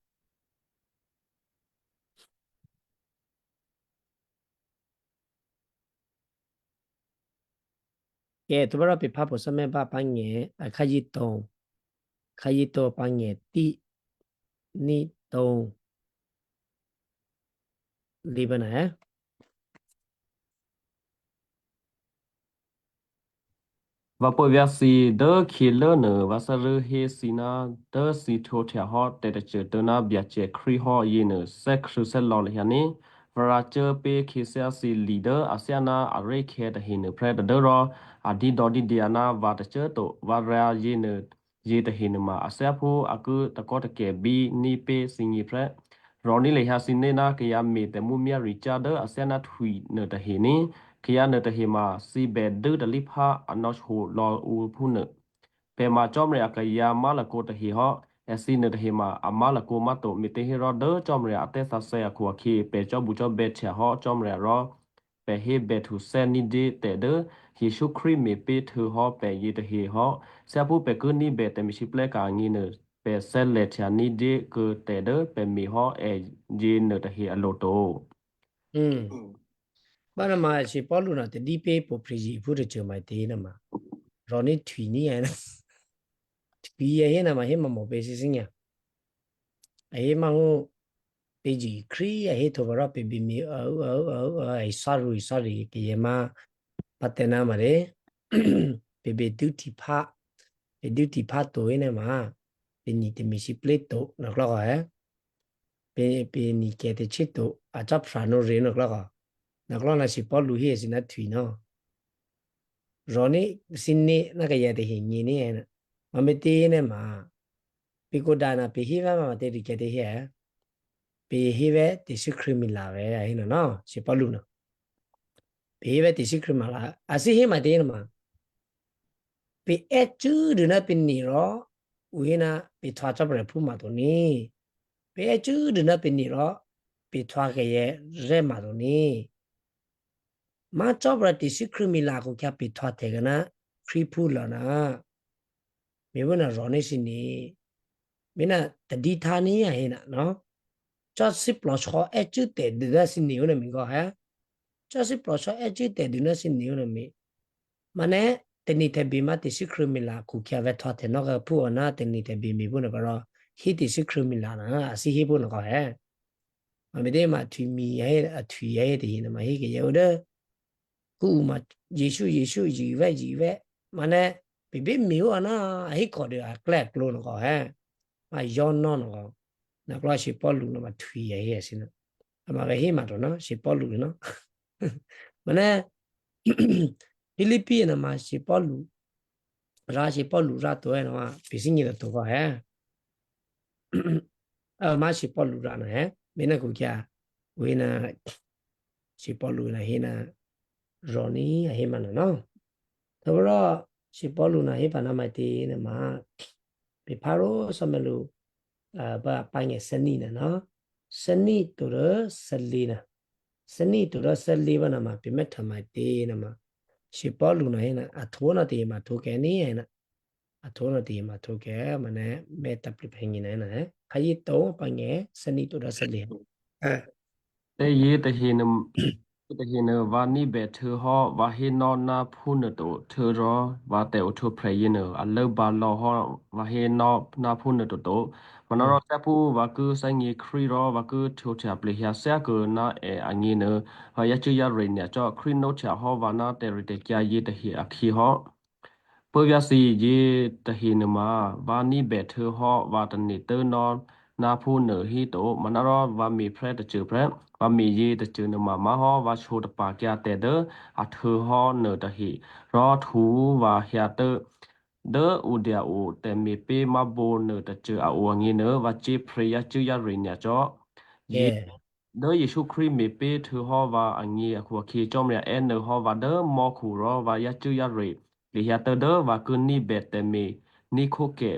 Ke tubara pi papo same ba pange, a, kayito. Kayito pange ti ni to. Libana, eh? Vapo vyasi de kilo ne vasa re he sina de si to tia ho te te che de na bia che kri ho ye ne se kru se lo le yani. Vara che pe ke se asi li de asiana are ke de he ne pre de de ro a di do di diana va te che to vara ye ne ye te he ne ma asia pu aku ta ko te ke bi ni pe si ni pre. Roni le ha si ne na ke ya me te mu mia ri cha de asiana thui ne te he ni. Ke ya ne te he ma si be de de li pha a no ho lo u pu ne. Pe ma chom re a ke ya ma la ko te he ho. E si ne te he ma a ma la ko ma to me te he ro de chom re a te sa se a ko a ki pe cho bu cho be che ho chom re ro. Pe he be tu se ni de te de. Yesu Kri me pe tu ho pe ye te he ho. Se pu pe ku ni be te mi si ple ka ngi ne. Pe se le cha ni de ku te de pe mi ho e ye ne te he a lo to. Mm. Bana ma si Paulu na te di pe po priji pu de che mai te na ma. Roni thui ni ya na. Thui ya he na ma he ma mo pe si sinya. A he ma hu pe ji kri a he to bara pe bi mi a u a u a u a i saru i sari ke ye ma pa te na ma re. Pe be du ti pa. Pe du ti pa to e na ma. Pe ni te mi si ple to na klo ka e. Pe, pe ni ke te che to a cha pra no re no klo ka. Na klo na si Paulu he si na thui no. Roni si ne na ka ya te he ni ni e na. Amete ene ma. Piko dana pe hiva ma te rike te hia. Pe hive te sikri mi lave a hino no. Sipolu no. Pe hive te sikri mala. Asi hima te ene ma. Pe etu duna pe niro. Uina pe twa chapre pu ma to ni. Pe etu duna pe niro. Pe twa ke ye re ma to ni. Ma chopra ti sikri mi la ko kya pi thwa te gana kri pu la na. Mi bu na ro ni si ni. Mi na ta di tha ni ya he na no. Cha si plo cho e chu te de da si ni u na mi go ha. Cha si plo cho e chu te de na si ni u na mi. Ma ne te ni te bi ma ti sikri mi la ko kya ve thwa te no ga pu na te ni te bi mi bu na ba ro. Hi ti sikri mi la na a si hi bu na go he. Ma mi de ma thui mi ya he a thui ya he te hi na ma hi ke ya u de. Ku ma Jesu Jesu ji ve ji ve. Ma ne bi bi mi wa na a hi ko de a kle klo no ko he. Ma yo no no ko. Na klo si Paul no ma thui ya he si na. Ma ve hi ma to no si Paul no. Ma ne Filipi na ma si Paul. Ra si Paul ra to e na ma pi si ni to ko he. A ma si Paul ra na he. Mi na ku kya. Wi na si Paul na hi na ro ni a hi ma na no. To ro si Paul na hi pa na ma ti na ma. Pi pa ro sa me lu a ba pa nge sa ni na no. Sa ni to ro sa li na. Sa ni to ro sa li ba na ma pi me ta ma ti na ma. Si Paul na hi na a to na ti ma to ke ni he na. A to na ti ma to ke ma ne me ta pli pe ngi na he na he. Ka yi to pa nge sa ni to ro sa li. Eh. Te yi te hi na te hi na va ni be thu ho va hi no na phu na to thu ro va te o thu pre yi na a lo ba lo ho va hi no na phu na to to. Ma na ro sa pu va ku sa ngi kri ro va ku thu cha pli hia sa ku na e a ngi na va ya chu ya re nya cho kri no cha ho va na te ri te kya yi te hi a khi ho. Pevya si yi te hi na ma va ni be thu ho va te ni te no na phu na hi to ma na ro va mi pre te chu pre va mi yi te chu na ma ma ho va chu te pa kya te de a thu ho na te hi ro thu va hia te de u dia u te mi pe ma bo na te chu a u ngi na va chi pre ya chu ya re nya cho. Yi De Yesu Kri mi pe thu ho va a ngi a ku a khi chom ria e na ho va de mo khu ro va ya chu ya re. Li hia te de va ku ni be te mi ni khu ke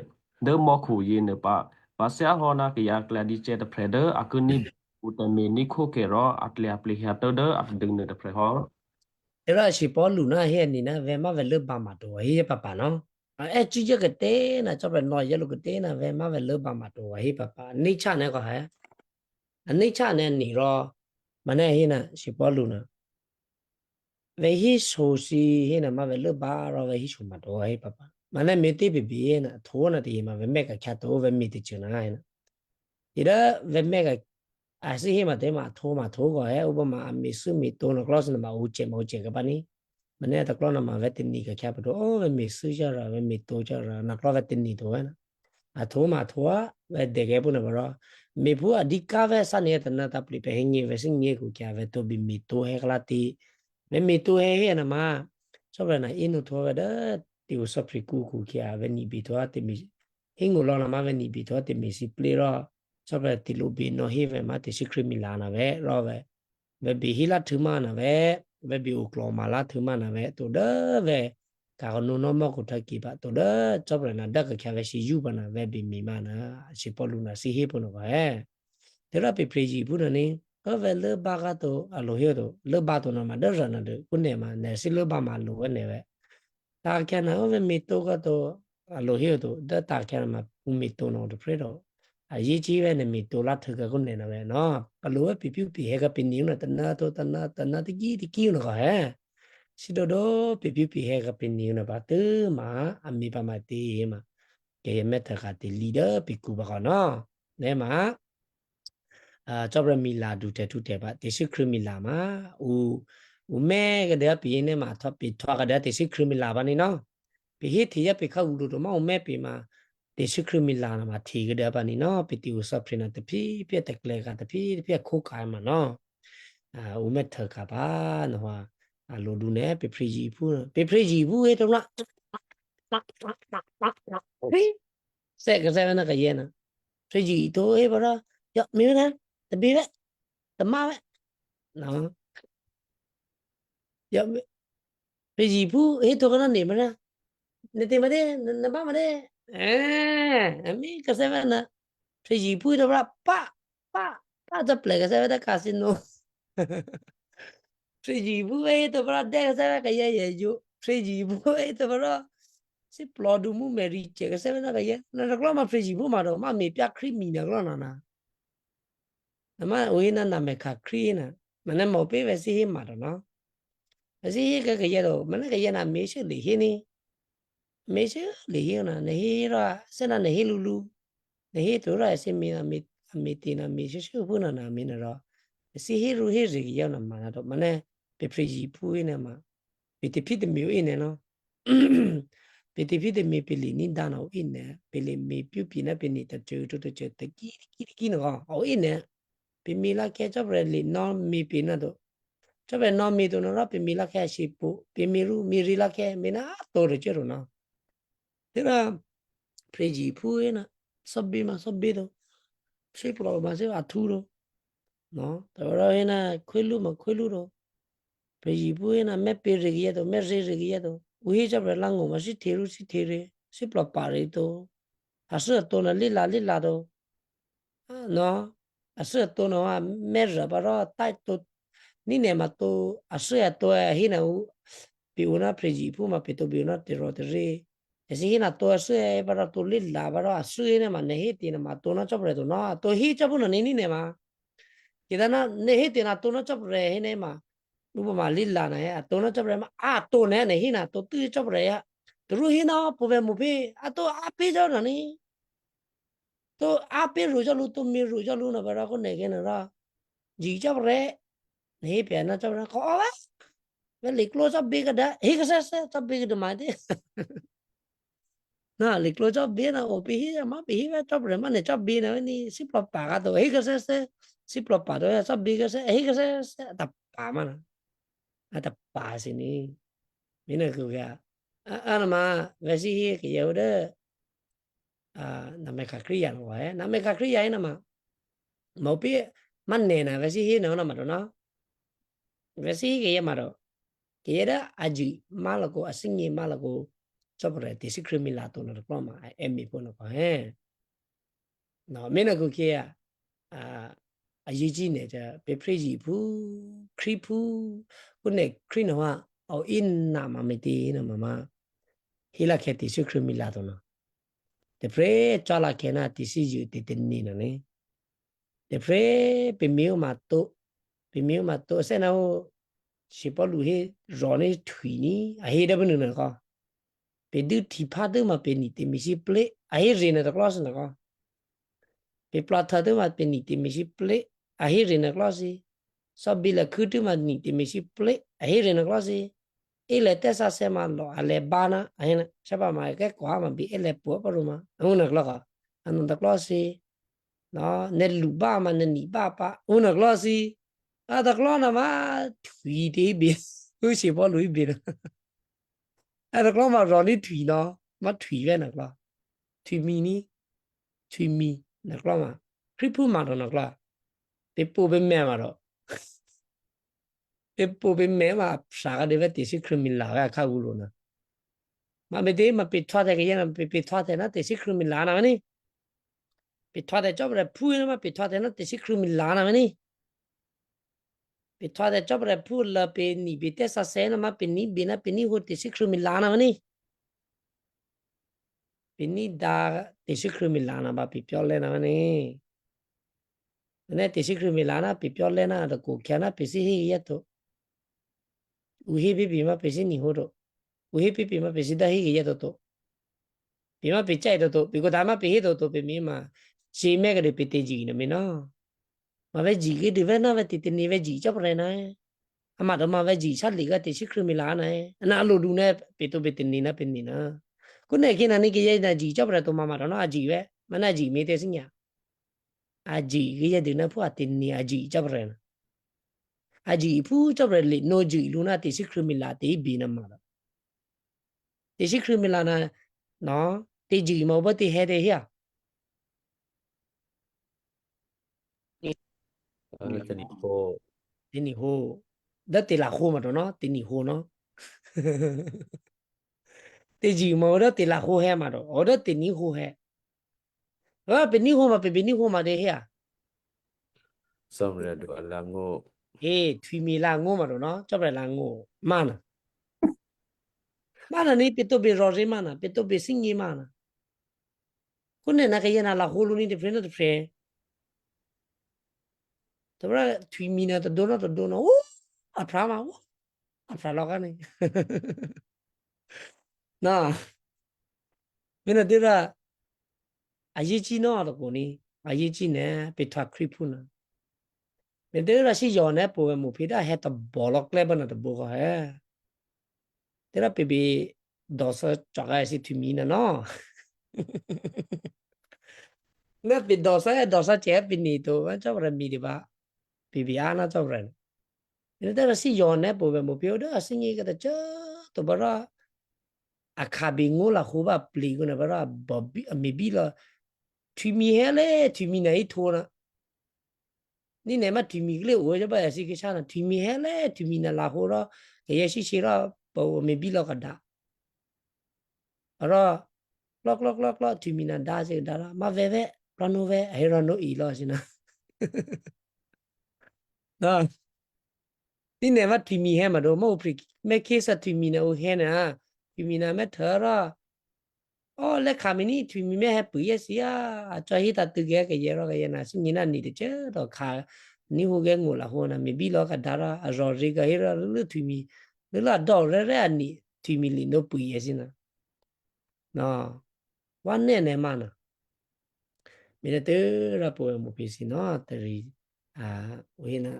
de mo khu yi ne pa. Va sia ho na ke ya kla di che te pre de a ku ni be u te mi ni khu ke ro a tli a pli hia te de a ding ne te pre ho. Era si Paul na he ni na ve ma ve le ba ma to hi pa pa no. A e chu je ke te na cho ve no ye lu ke te na ve ma ve le ba ma to hi pa pa. Ni cha ne ko he. Ani cha ne ni ro, ma ne hi na si Paul na. Ve hi so si hi na ma ve le ba ro ve hi so ma to hi pa pa. Ma ne me te bi bi hi na tho na ti ma ve me ka kya to ve me ti chu na hi na. Ira ve me ka a si hi ma te ma tho ma tho ko he u ba ma a mi su mi to na klos na ma u che ma u che ka pa ni. Ma ne ta klo na ma ve ti ni ka kya pa to o ve me su cha ra ve me to cha ra na klo ve ti ni to he na. A tho ma tho a ve de ke pu na ba ro. Mi pu a di ka ve sa ni ta na ta pli pe he ngi ve si ngi ku kya ve to bi mi to he kla ti. Ve mi to he he na ma. So ve na inu tho ve de ti u so pri ku ku kya ve ni bi to a ti mi. Hi ngu lo na ma ve ni bi to a ti mi si pli ro. So ve ti lu bi no hi ve ma ti si kri mi la na ve ro ve. Ve bi hi la thu ma na ve, ve bi u klo ma la thu ma na ve, to de ve. Ka ko nu no mo ku ta ki ba, to de chop re na da ka kya ve si yu ba na ve bi mi ma na, si Paul na si hi pu no ko he. Te ra pi pre ji pu na ni, ko ve le ba ga to, a lo hi to, le ba to na ma de ra na de, ku ne ma, ne si le ba ma lo ve ne ve. Ta kya na ve mi to ka to, a lo hi to, da ta kya na ma u mi to no de pre do. A yi chi ve ne mi to la thu ka ku ne na ve no. A lo ve pi pi pi he ka pi ni na ta na to ta na ta na ti ki ti ki no ka he. Si do do pi pi pi he ka pi ni na ba tu ma a mi pa ma ti ma. Ke ye me ta ka ti li da pi ku ba ka no. Ne ma. A, chop ra mi la du te tu te ba, te si kri mi la ma, u, u me ke de pi ne ma tho, pi tho ke de te si kri mi la ba ni no. Pi hi ti ya pi ka u du ma, u me pi ma, te si kri mi la na ma ti ke de ba ni no, pi ti u sa pri na te pi, pi te kle ka te pi, pi ko ka ma no. A, u me te ka ba no wa, a lo du ne, pi pri ji pu, pi pri ji pu e to la. Ой. Се кыза вена каена. Фрижи то э бара. Я, мина, да биве, да маве. Но. Я, фрижи пу, э, то гана не мина. Не те маде, не ба маде. Э, ами кыза вена. Фрижи пу да бара, па, па, па, да плега се вена касино. Фрижи пу, э, то бара, де се вена кая я ю. Фрижи пу, э, то бара. Си плоду му мери че, кыза вена кая. На реклама фрижи пу ма до, ма ми пя крими на глона на. Ама уина на ме ка крина. Мане мо пе веси хи ма до, но. Веси хи ка кая до, мане кая на ми ше ли хи ни. Ми ше li hi na ne hi ra se na ne hi lulu. Ne hi to ra se mi na mi, mi ti na mi sh sh pu na na mi na ra. Si hi ru hi ri ya na ma na do ma ne pe pri ji pu i ne ma. Pe ti pi de mi i ne no. Pe ti pi de mi pe li ni da na i ne. Pe li mi piu pi na pe ni ta chu chu chu ta ki ki ki no o i ne. Pe mi la ke chop re li no mi pi na do. Chop re no mi do no ra pe mi la ke shi pu. Pe mi ru mi ri la ke mi na to re che ru na. Tera preji pu ena sabbi ma sabbi do. Shi pu lo ma se a tu do. No, tera ena kwelu ma kwelu do. Preji pu ena me pe re gi do, me re re gi do. Uhi chop re lango ma shi teru shi tere. Shi pla pare do. Asu to na lila lila do. No, asu to no a me ra ba ro tai to. Ni ne ma to asu ya to a hina u. Pi una preji pu ma pe to bi una te ro te re. Esi hina to asu e ba ro to lila ba ro asu ne ma ne he ti na ma to na chop re to na to hi chop na ni ni ne ma. Kita na ne he ti na to na chop re he ne ma. Upa ma lila na ya to na chop re ma a to ne ne hina to tu chop re ya. Teru hina pu ve mu pi a to a pi jo na ni. To a pi ru jo lu to mi ru jo lu na ba ra ko ne ke na ra. Ji chop re. Ne pe na chop re ko a ve. Ve li klo chop bi ka da. Hi ka se se chop bi ka da ma de. Na li klo chop bi na o pi hi ma pi hi ve chop re ma ne chop bi na ni si plo pa ka to. Hi ka se se si plo pa to ya chop bi ka se hi ka se se ta pa ma na. A ta pa si ni. Mina ku ya. A na ma ve si hi ke ya u de. A, na me ka kri ya no wa e. Na me ka kri ya ina ma. Mo pi ma ne na ve si hi no na ma do na. Ve si hi ke ya ma do. Ke ya da a ji ma la ko a si ni ma la ko. Chop re ti si kri mi la to na ko ma e mi po na ko he. No, mina ku ke ya. A, a ji ji ne ja pe pre ji pu kri pu. Ku ne kri no wa. O in na ma me ti na ma ma. Hi la ke ti si kri mi la to na. Te pre cha la ke na ti si ju ti te ni na ni. Te pre pe miu ma to. Pe miu ma to se na o si pa lu he ro ni thui ni a he da bu nu na ka. Pe du ti pa du ma pe ni te mi si ple a he re na da kla se na ka. Pe pla ta du ma pe ni te mi si ple a he re na kla se. Sa bi la ku du ma ni te mi si ple a he re na kla se. I le te sa se ma lo a le ba na a he na se ba ma ke ko ma bi e le po pa ru ma. A na kla ka. A na da kla se. No, ne lu ba ma ne ni ba pa. Una klosi. A da klona ma tui te bi. U si bo lu bi. A da kloma ro ni tui no. Ma tui ve na klo. Tui mi ni. Tui mi na kloma. Kri pu ma ro na klo. Pe pu be me ma ro. Pe pu be me ma sa ga de ve te si kri mi la ga ka u lo na. Ma be de ma pe twa te ke ya na pe pe twa te na te si kri mi la na ni. Pe twa te chop re pu na ma pe twa te na te si kri mi la na ni. Pe twa te chop re pu la pe ni pe te sa se na ma pe ni be na pe ni ho te si kri mi la na ni. Pe ni da te si kri mi la na ba pe pyo le na ni. Ne te si kri mi la na pe pyo le na da ko kya na pe si hi ye to. U hi pi pi ma pe si ni ho do. U hi pi pi ma pe si da hi ye to to. Pi ma pe chai to to. Pi ko da ma pe hi to to pe mi ma. Si me ga de pe te ji na mi no. Ma ve ji ge de ve na ve ti ti ni ve ji chop re na e. A ma do ma ve ji sa li ga te si kri mi la na e. Na lo du ne pe to pe ti ni na pe ni na. Ku ne ki na ni ki ye na ji chop re to ma ma do na a ji ve. Ma na ji mi te si nya. A ji ge ye de na pu a ti ni a ji chop re na. A ji pu chop re li no ji lu na te si kri mi la te i bi na ma do. Te sikri mi la na, no, te jigi ma obo te he de hia. Ala tani ko. Te ni ho. Da te la ho ma do no, te ni ho no. Te jigi ma odo te la ho he ma do. Odo te ni ho he. Wa pe ni ho ma pe be ni ho ma de hia. Samra do ala ngo. E, tui mi la ngo ma do no, chobra la ngo. Mana. Mana ni pe to be ro re mana, pe to be singi mana. Kune na ka yena la hulu ni de frena de fre. Tabra tui mi na ta dona ta dona. O, atra ma o. Atra lo ka ni. Na. Mina dira aye chi no to ko ni. Aye chi ne pe ta kri pu na. Me dira si yo ne po mo pe da he ta bolok le bana ta bo he. Tera pe bi dosa chaga si tui mi na no. Na pe dosa ya dosa che pe ni to wa chobra mi de ba. Pe bi ana chobra. Ina tera si yo ne po be mo pe o da si ni ka ta cha to bara. A ka bi ngo la ho ba pli go na bara ba bi mi bi la. Tui mi he le tui mi na i to na. Ni ne ma tui mi gle o ja ba ya si ke sa na tui mi he le tui mi na la ho ra ke ya si si ra ba o me bi lo ka da. Ra lok lok lok lok tui mi na da se da ra ma ve ve ra no ve he ra no i lo si na. Na. Ni ne ma tui mi he ma do ma o pri me ke sa tui mi na o he na. Tui mi na me tha ra. O le ka mi ni tui mi me he pu ye si ya. A cho hi ta tu ge ke ye ro ke ye na si ni na ni de che do ka ni hu ge ngu la hu na mi bi lo ka da ra a ro ri ga hi ra lu tui mi. Lu la do re re a ni tui mi li no pu ye si na. No. Wa ne ne ma na. Mi ne te ra po mo pi si no te ri. A, u hi na.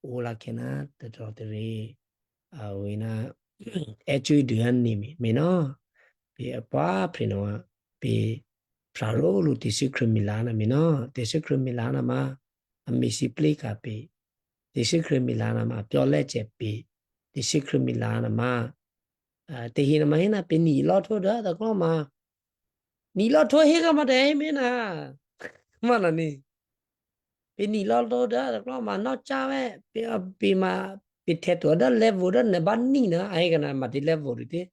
Ula kena te to te re, a, wina e chui duan ni mi, mi no, pi apa pri no, pi praro lu te sikru milana mi no, te sikru milana ma, a mi si plika pi, te sikru milana ma, pio leche pi, te sikru milana ma, a, te hina ma hina pi ni lo to da, da ko ma, Ni lo to he ka ma de me na. Mana ni. Pe ni lo to da da klo ma no cha we. Pe pe ma pe te to da level da ne ba ni na ai ka na ma de level de.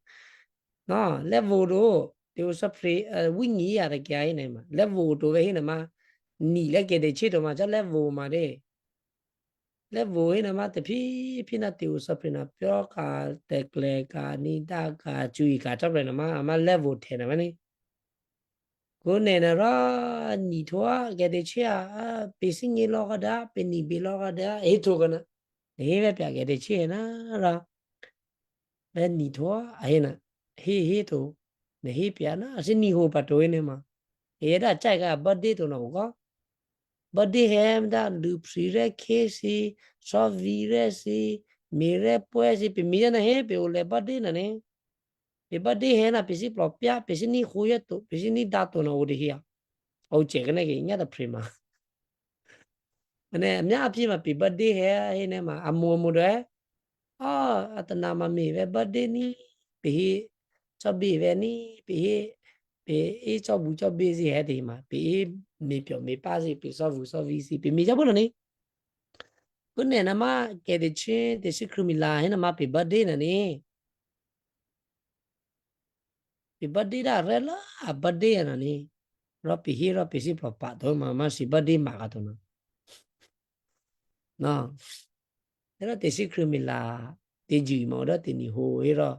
No, level do. Te u sa pre wingi ya da kya ne ma. Level do we he na ma. Ni le ke de che to ma cha level ma de. Le vo hina ma te phi phi na te u sa phi na pyo ka te kle ka ni da ka chui ka cha pre na ma ma le vo the na ma ni. Ko ne na ra ni thoa ke de chia a pe si ni lo ka da pe ni bi lo ka da e tho ka na. He ve pya ke de chia na ra. Be ni thoa a he na. He he tho. Ne he pya na a si ni ho pa to ne ma. He da chai ka ba de to na ko. Body hem da lu pri re ke si, so vi re si, mi re pue si, pe mi na he pe u le body na ne. Pe body he na pe si plo pia, pe si ni hu ye tu, pe si ni da tu na u de hia. O che ke ne ke nya da pri ma. Ane mya pi ma pe body he he ne ma amu amu de. A, ata nama mi ve body ni, pe hi so bi ve ni, pe hi pe i so bu so bi si he de ma, pe i mi pyo mi pa si pe so bu so vi si pe mi so bu na ni. Ku ne na ma ke de chi de si kru mi la he na ma pe body na ni. Pe body da re la a body na ni. Ro pe hi ro pe si plo pa do ma ma si body ma ka to na. No. Era te si kru mi la te ji ma da te ni ho era.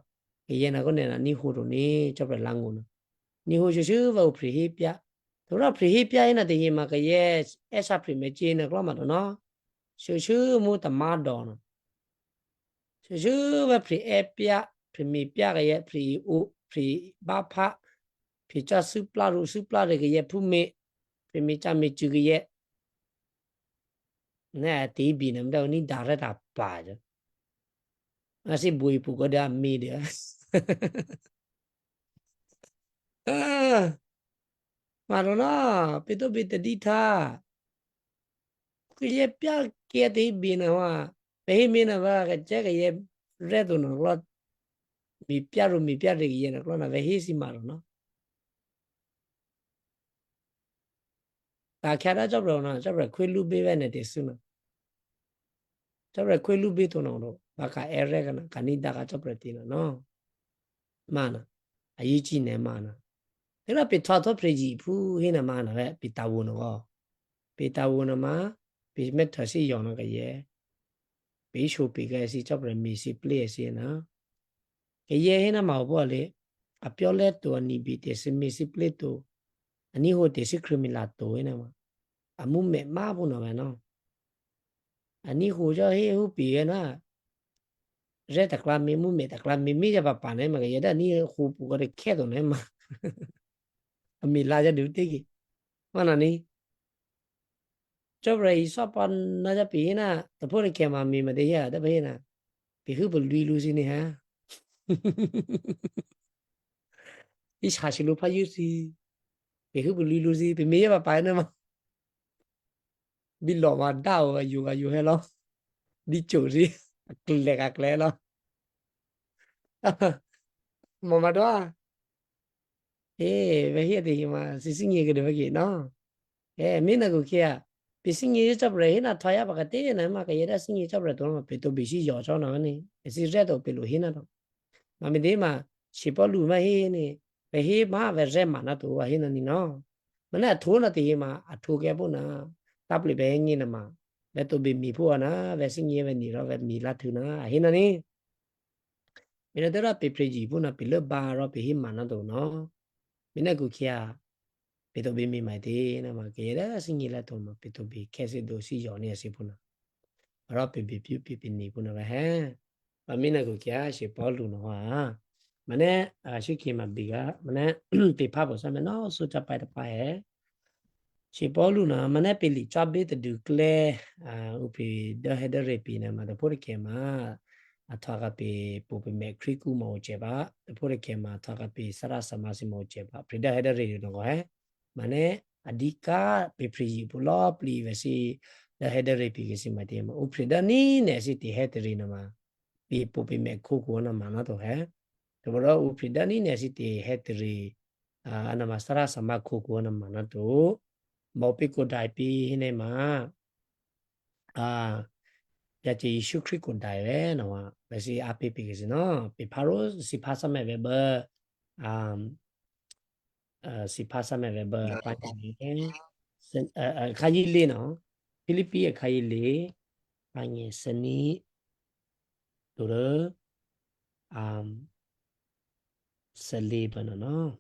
Ke ye na ko ne na ni ho ro ni cho pra la ngo na. Ni ho shu shu va u pri hi pya. To ra pri hi pya ina te ye ma ke ye e sa pri me chi na klo ma do no. Shu shu mu ta ma do no. Shu shu va pri e pya, pri mi pya ke ye, pri u, pri ba pa, pri cha su pla ru su pla re ke ye pu me, pri mi cha me chu ke ye. Ne te bi nam da ni da re da pa ja. Asi bui pu ko da mi de. Ah. Ma ro na, pe to bi te di ta. Ke ye pya ke te bi na wa. Pe hi mi na wa ke che ke ye re to no lo. Mi piaru, mi piaru ki yena klona ve hesi maru no. Ta kiara job ro na, job ro kwe lu be ve ne te su no. Job ro kwe lu be to no ro. Ba ka ere ka na, ka ni da ka job ro ti no no. Mana. A yi chi ne mana. Te la pe twa to pre ji pu hena mana ve pe ta wo no go. Pe ta wo no ma, pe me ta si yo no ka ye. Pe sho pe ka si job ro mi si ple si na. Ke ye hena ma bo le, a pyo le to ani bi te si mi si ple to, ani ho te si krimi la to hena ma. A mu me ma bu no ve no. Ani ho jo he hu pi hena. Re ta kla mi mu me ta kla mi mi ja pa pa ne ma ke ye da ni hu pu ko re ke to ne ma. A mi la ja du te ki. Mana ni. Job ra i so pa na ja pi hena, ta po re ke ma mi ma de ya, da pa hena. Pi hu bu lui lu si ni ha. I sa si lu pa yu si. Pi hu bu lui lu si, pi mi ya pa pa na ma. Bi lo ma da o yu ga yu he lo. Bi chu si. Kle ka kle lo. Mo ma do a. E, ve hia te hima, si singi ke de ve ki, no? E, mina ku kia. Pi singi chop re hina thoya ba ka te na ma ka yeda singi chop re to ma pe to bi si yo cho na ni. E si re to pe lu hina to. Ma mi de ma, si po lu ma hi ni. Ve hi ma ve re ma na to wa hina ni no. Ma na to na te hima, a to ke bu na. Tap li be ngi na ma. Ve to bi mi pu na, ve singi ve ni ro, ve mi la tu na, a hina ni. Mina dera pe preji puna pe le baro pe himana do no. Mina ku kia pe to bi mi mai te na ma ke da singi la to ma pe to bi kese do si yo ni si puna. Ro pe bi piu pi pi ni puna ba he. Ba mina ku kia si Paul du no ha. Mane a si ki ma biga, mane pe pa bo sa me no su cha pa ta pa he. Si Paulu na mane pili chabe te dukle, a, upi da heda repi na ma da pore ke ma, a, thaga pe popi me kriku ma uche ba, da pore ke ma thaga pe sara sama si ma uche ba, pri da heda re no he. Mane adika pe pri pulo pli ve si da heda repi ke si ma te ma. Upri da ni ne si te he te ri na ma. Pi popi me kuku na ma na to he. To bro upri da ni ne si te he te ri. A, ana masara sama kuku ana mana tu. Mau pi kodai pi hine ma. A, ya ce Yesu Kri kodai we na wa. Besi api pi kisi no. Pi paro si pasa me we be. Um, a, si pasa me we be. Panye. Sen, a, a, kayi le no. Filipi e kayi le. Panye seni. Dore. Um, Saliba no no.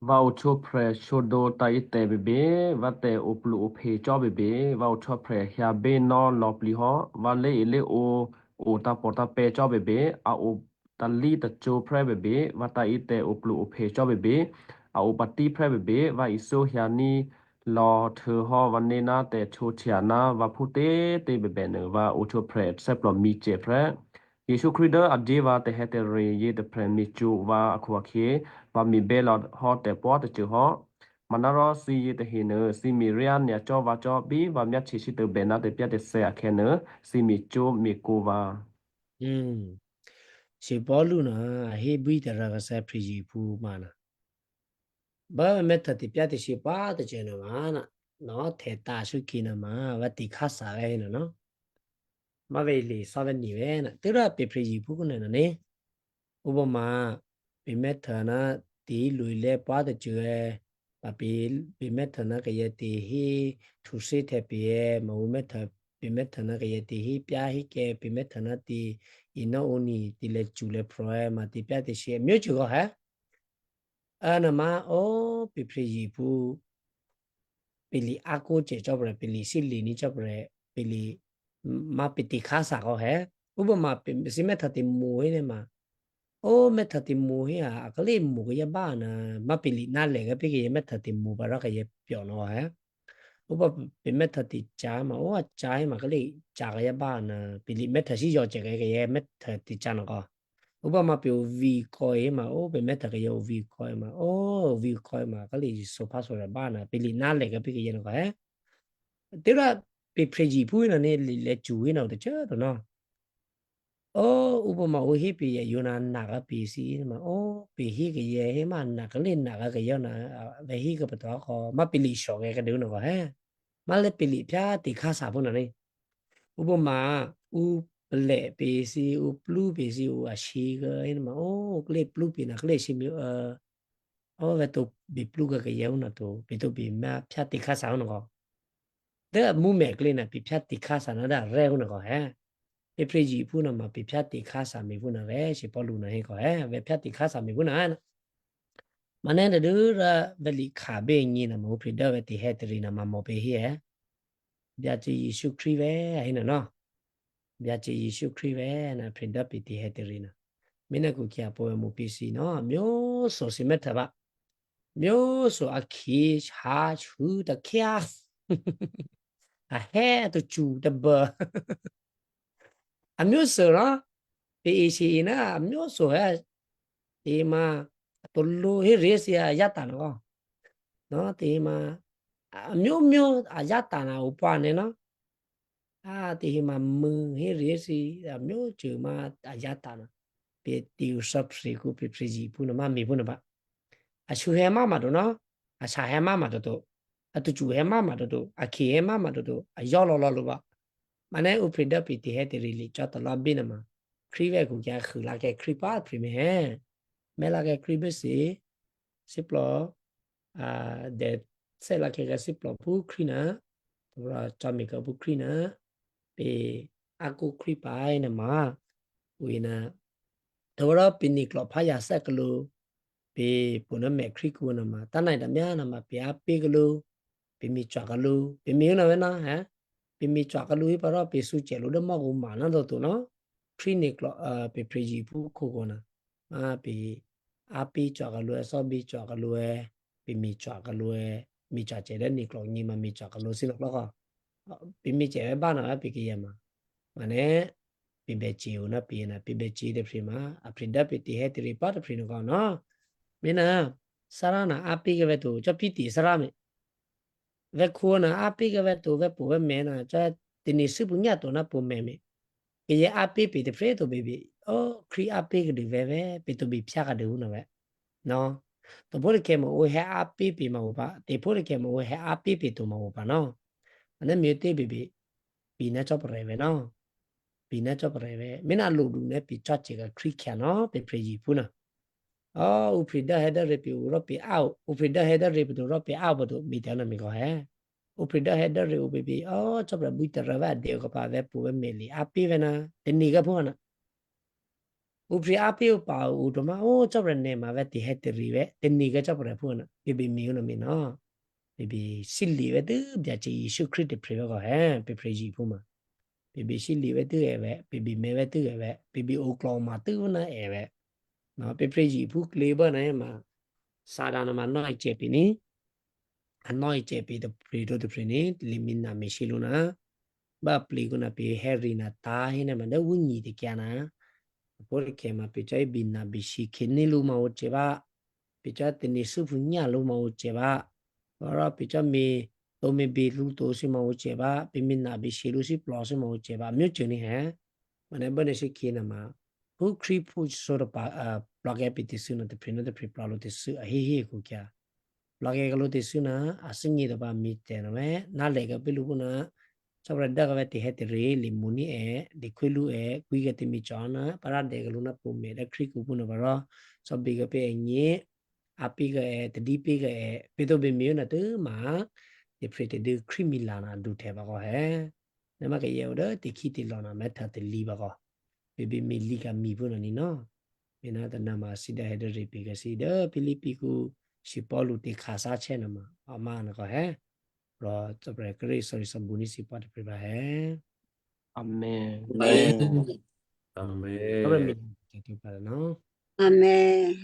Va ucho pre shodo ta ite bebe, va te uplu uphe cho bebe, va ucho pre hia be no lo pli ho, va le ile o, o ta porta pe cho bebe, a o ta li ta cho pre bebe, va ta ite uplu uphe cho bebe, a o pati pre bebe, va iso hia ni lo thu ho, va ne na te cho chia na, va pu te te bebe ne, va ucho pre, seplo mi che pre. Yesu Kristo a diva te hete re ye te pren mi chu va a kua kie, va mi bela ho te po te chu ho. Manaro si ye te hine, si mi ria nia cho va cho bi, va mia chi si te bena te pia te se a kene, si mi chu mi ku va. Mm. Si Paulu na, he bui te raga sa priji pu mana. Ba meta te pia te si pa te che na mana. No, te ta su ki na ma, va ti kasa ve na no. Ma ve li sa ve ni ve na. Te ra pe pre ji pu ku na na ne. U ba ma, pe meta na ti lu le pa te che. Pa pe, pe meta na ke ye ti hi tu se te pe ye, ma u meta, pe meta na ke ye ti hi pia hi ke, pe meta na ti i na u ni ti le chu le pro e, ma ti pia te si e. Myo chu go ha? Ana ma o pe pre ji pu pili ako che chopre, pili sili ni chopre, pili ma piti kasa ko he. Uba ma pe si meta ti mu he ne ma. O meta ti mu he a, akali mu ke ya ba na, ma pili na le ke piki ye meta ti mu ba ra ke ye pyo no he. Uba pe meta ti cha ma, o a cha he ma kali cha ke ya ba na, pili meta si yo che ke ke ye meta ti cha no ko. Uba ma pe uvi ko e ma, o pe meta ke ya uvi ko e ma, o uvi ko e ma, kali so pa so ra ba na, pili na le ke piki ye no ko he. Te ra pe pre ji pu na ne le, le chu na o te cha to no. O, uboma u hi pi ye yuna naga pi si ma. O, pi hi ke ye he ma na ke le naga ke ye na ve hi ke beto ko ma pi li sho ke ke de no ko he. Ma le pi li pya ti kha sa bu na ni. Uboma u ple pi si u plu pi si u a shi ke he ma. O, ke le plu pi na ke le shi mi. O, ve to bi plu ke ke ye u na to bi to bi ma pya ti kha sa u na ko. De mu me kle na pi pya ti kha sa na da re u na ko he. Pe preji pu na ma pi pya ti kha sa mi pu na ve si polu na he ko he ve pya ti kha sa mi pu na na. Ma ne de ra ve li kha be ni na ma u pri da ve ti he ti ri na ma mo pe he. Bia ti Yesu Kri ve he na no. Bia ti Yesu Kri ve na pri da pi ti he ti ri na. Mina ku kia po mu pi si no myo so si me ta ba. Myo so a ki ha chu ta kia. A he to chu ta ba. A myo so ra pe e si ina a myo so he. Te ma to lo he re si a ya ta no. No te ma a myo myo a ya ta na u pa ne no. A te he ma mu he re si a myo chu ma a ya ta na. Pe ti u sap si ku pe preji pu na ma mi pu na ba. A shu he ma ma do no. A sha he ma ma do do. A tu chu he ma ma do do. A ki he ma ma do do. A yo lo lo lo ba. Ma ne u pri da pi ti he ti ri li cha ta la bi na ma. Kri ve ku kia khu la ke kri pa pri me he. Me la ke kri be si. Si plo. A de se la ke ke si plo pu kri na. Ra cha mi ka pu kri na. Pe aku kri pa ai na ma. U ina. Tawara pi ni klo pa ya sa klo. Pe pu na me kri ku na ma. Ta nai da mya na ma pe a pe klo. Pe mi cha klo. Pe mi na ve na he. Pe mi cha klo i pa ra pe su che lo da ma ku ma na do tu no. Kri ni klo pe preji pu ku ku na. Ma pe a pe cha klo e so bi cha klo e. Pe mi cha klo e. Mi cha che da ni klo ni ma mi cha klo si no klo ko. Pe mi che ve ba na pe ki ye ma. Ma ne pi be chi u na pi na pi be chi de pri ma a pri da pi ti he ti ri pa de pri no ko no. Mi na sa ra na a pi ke ve tu cho pi ti sa ra mi. Ve ku na a pi ke ve tu ve pu ve me na cho ti ni su pu nya tu na pu me mi. Ke ye a pi pi de pri tu bi bi. O kri a pi ke de ve ve pi tu bi pya ka de u na ve. No. To pori ke mo u he a pi pi ma u pa. Te pori ke mo u he a pi pi tu ma u pa no. Ma ne mi te bi bi. Pi na chop re ve no. Pi na chop re ve. Mi na lu du ne pi cha che ka kri kya no pe preji pu na. O u pri da he da re pi u ro pi au. U pri da he da re pi du ro pi au ba du mi ta na mi ko he. U pri da he da re u bi bi. O chop ra bu ta ra va de ko pa ve pu ve me li. A pi ve na. Te ni ga pu na. U pri a pi u pa u do ma. O chop ra ne ma ve ti he te ri ve. Te ni ga chop ra pu na. Bi bi mi u na mi no. Bi bi si li ve du bia che Yesu Kri te pri ve ko he. Pe preji pu ma. Pe bi si li ve tu e ve, pe bi me ve tu e ve, pe bi o klo ma tu na e ve. No pe preji pu kle ba na e ma. Sa da na ma no e che pi ni. A no e che pi de pri do de pri ni, li mi na mi si lu na. Ba pli ku na pi he ri na ta hi na ma da u ni de kya na. Por ke ma pi chai bi na bi si ke ni lu ma o che ba. Pi cha te ni su pu nya lu ma o che ba. Ora pi cha mi to mi bi lu to si ma o che ba. Pi mi na bi si lu si plo si ma o che ba. Myo che ni he. Ma ne ba ne si ki na ma. Pu kri pu so da pa, a, pla ke pi ti su na te pri na te pri pla lu ti su a hi hi ku kya. Pla ke ka lu ti su na, a si ni da ba mi te na me. Na le ka pi lu ku na. Chop ra da ka ve ti he ti ri, li mu ni e, li kui lu e, kui ka ti mi cha na, pa ra de ka lu na pu me, da kri ku pu na ba ra. Chop bi ka pe e ni, a pi ka e, te di pi ka e, pe to be mi na tu ma, te pre te de kri mi la na du te ba ko he. Na ma ka ye o da, te ki ti lo na me ta te li ba ko. Pe be mi li ka mi pu na ni no. Me na ta na ma si da he da re pi ka si da, pi li pi ku, si pa lu te ka sa che na ma, a ma na ko he. Ro to pre kri so so bu ni si pa te pre ba he. Amen. Amen. Amen. Amen. Amen.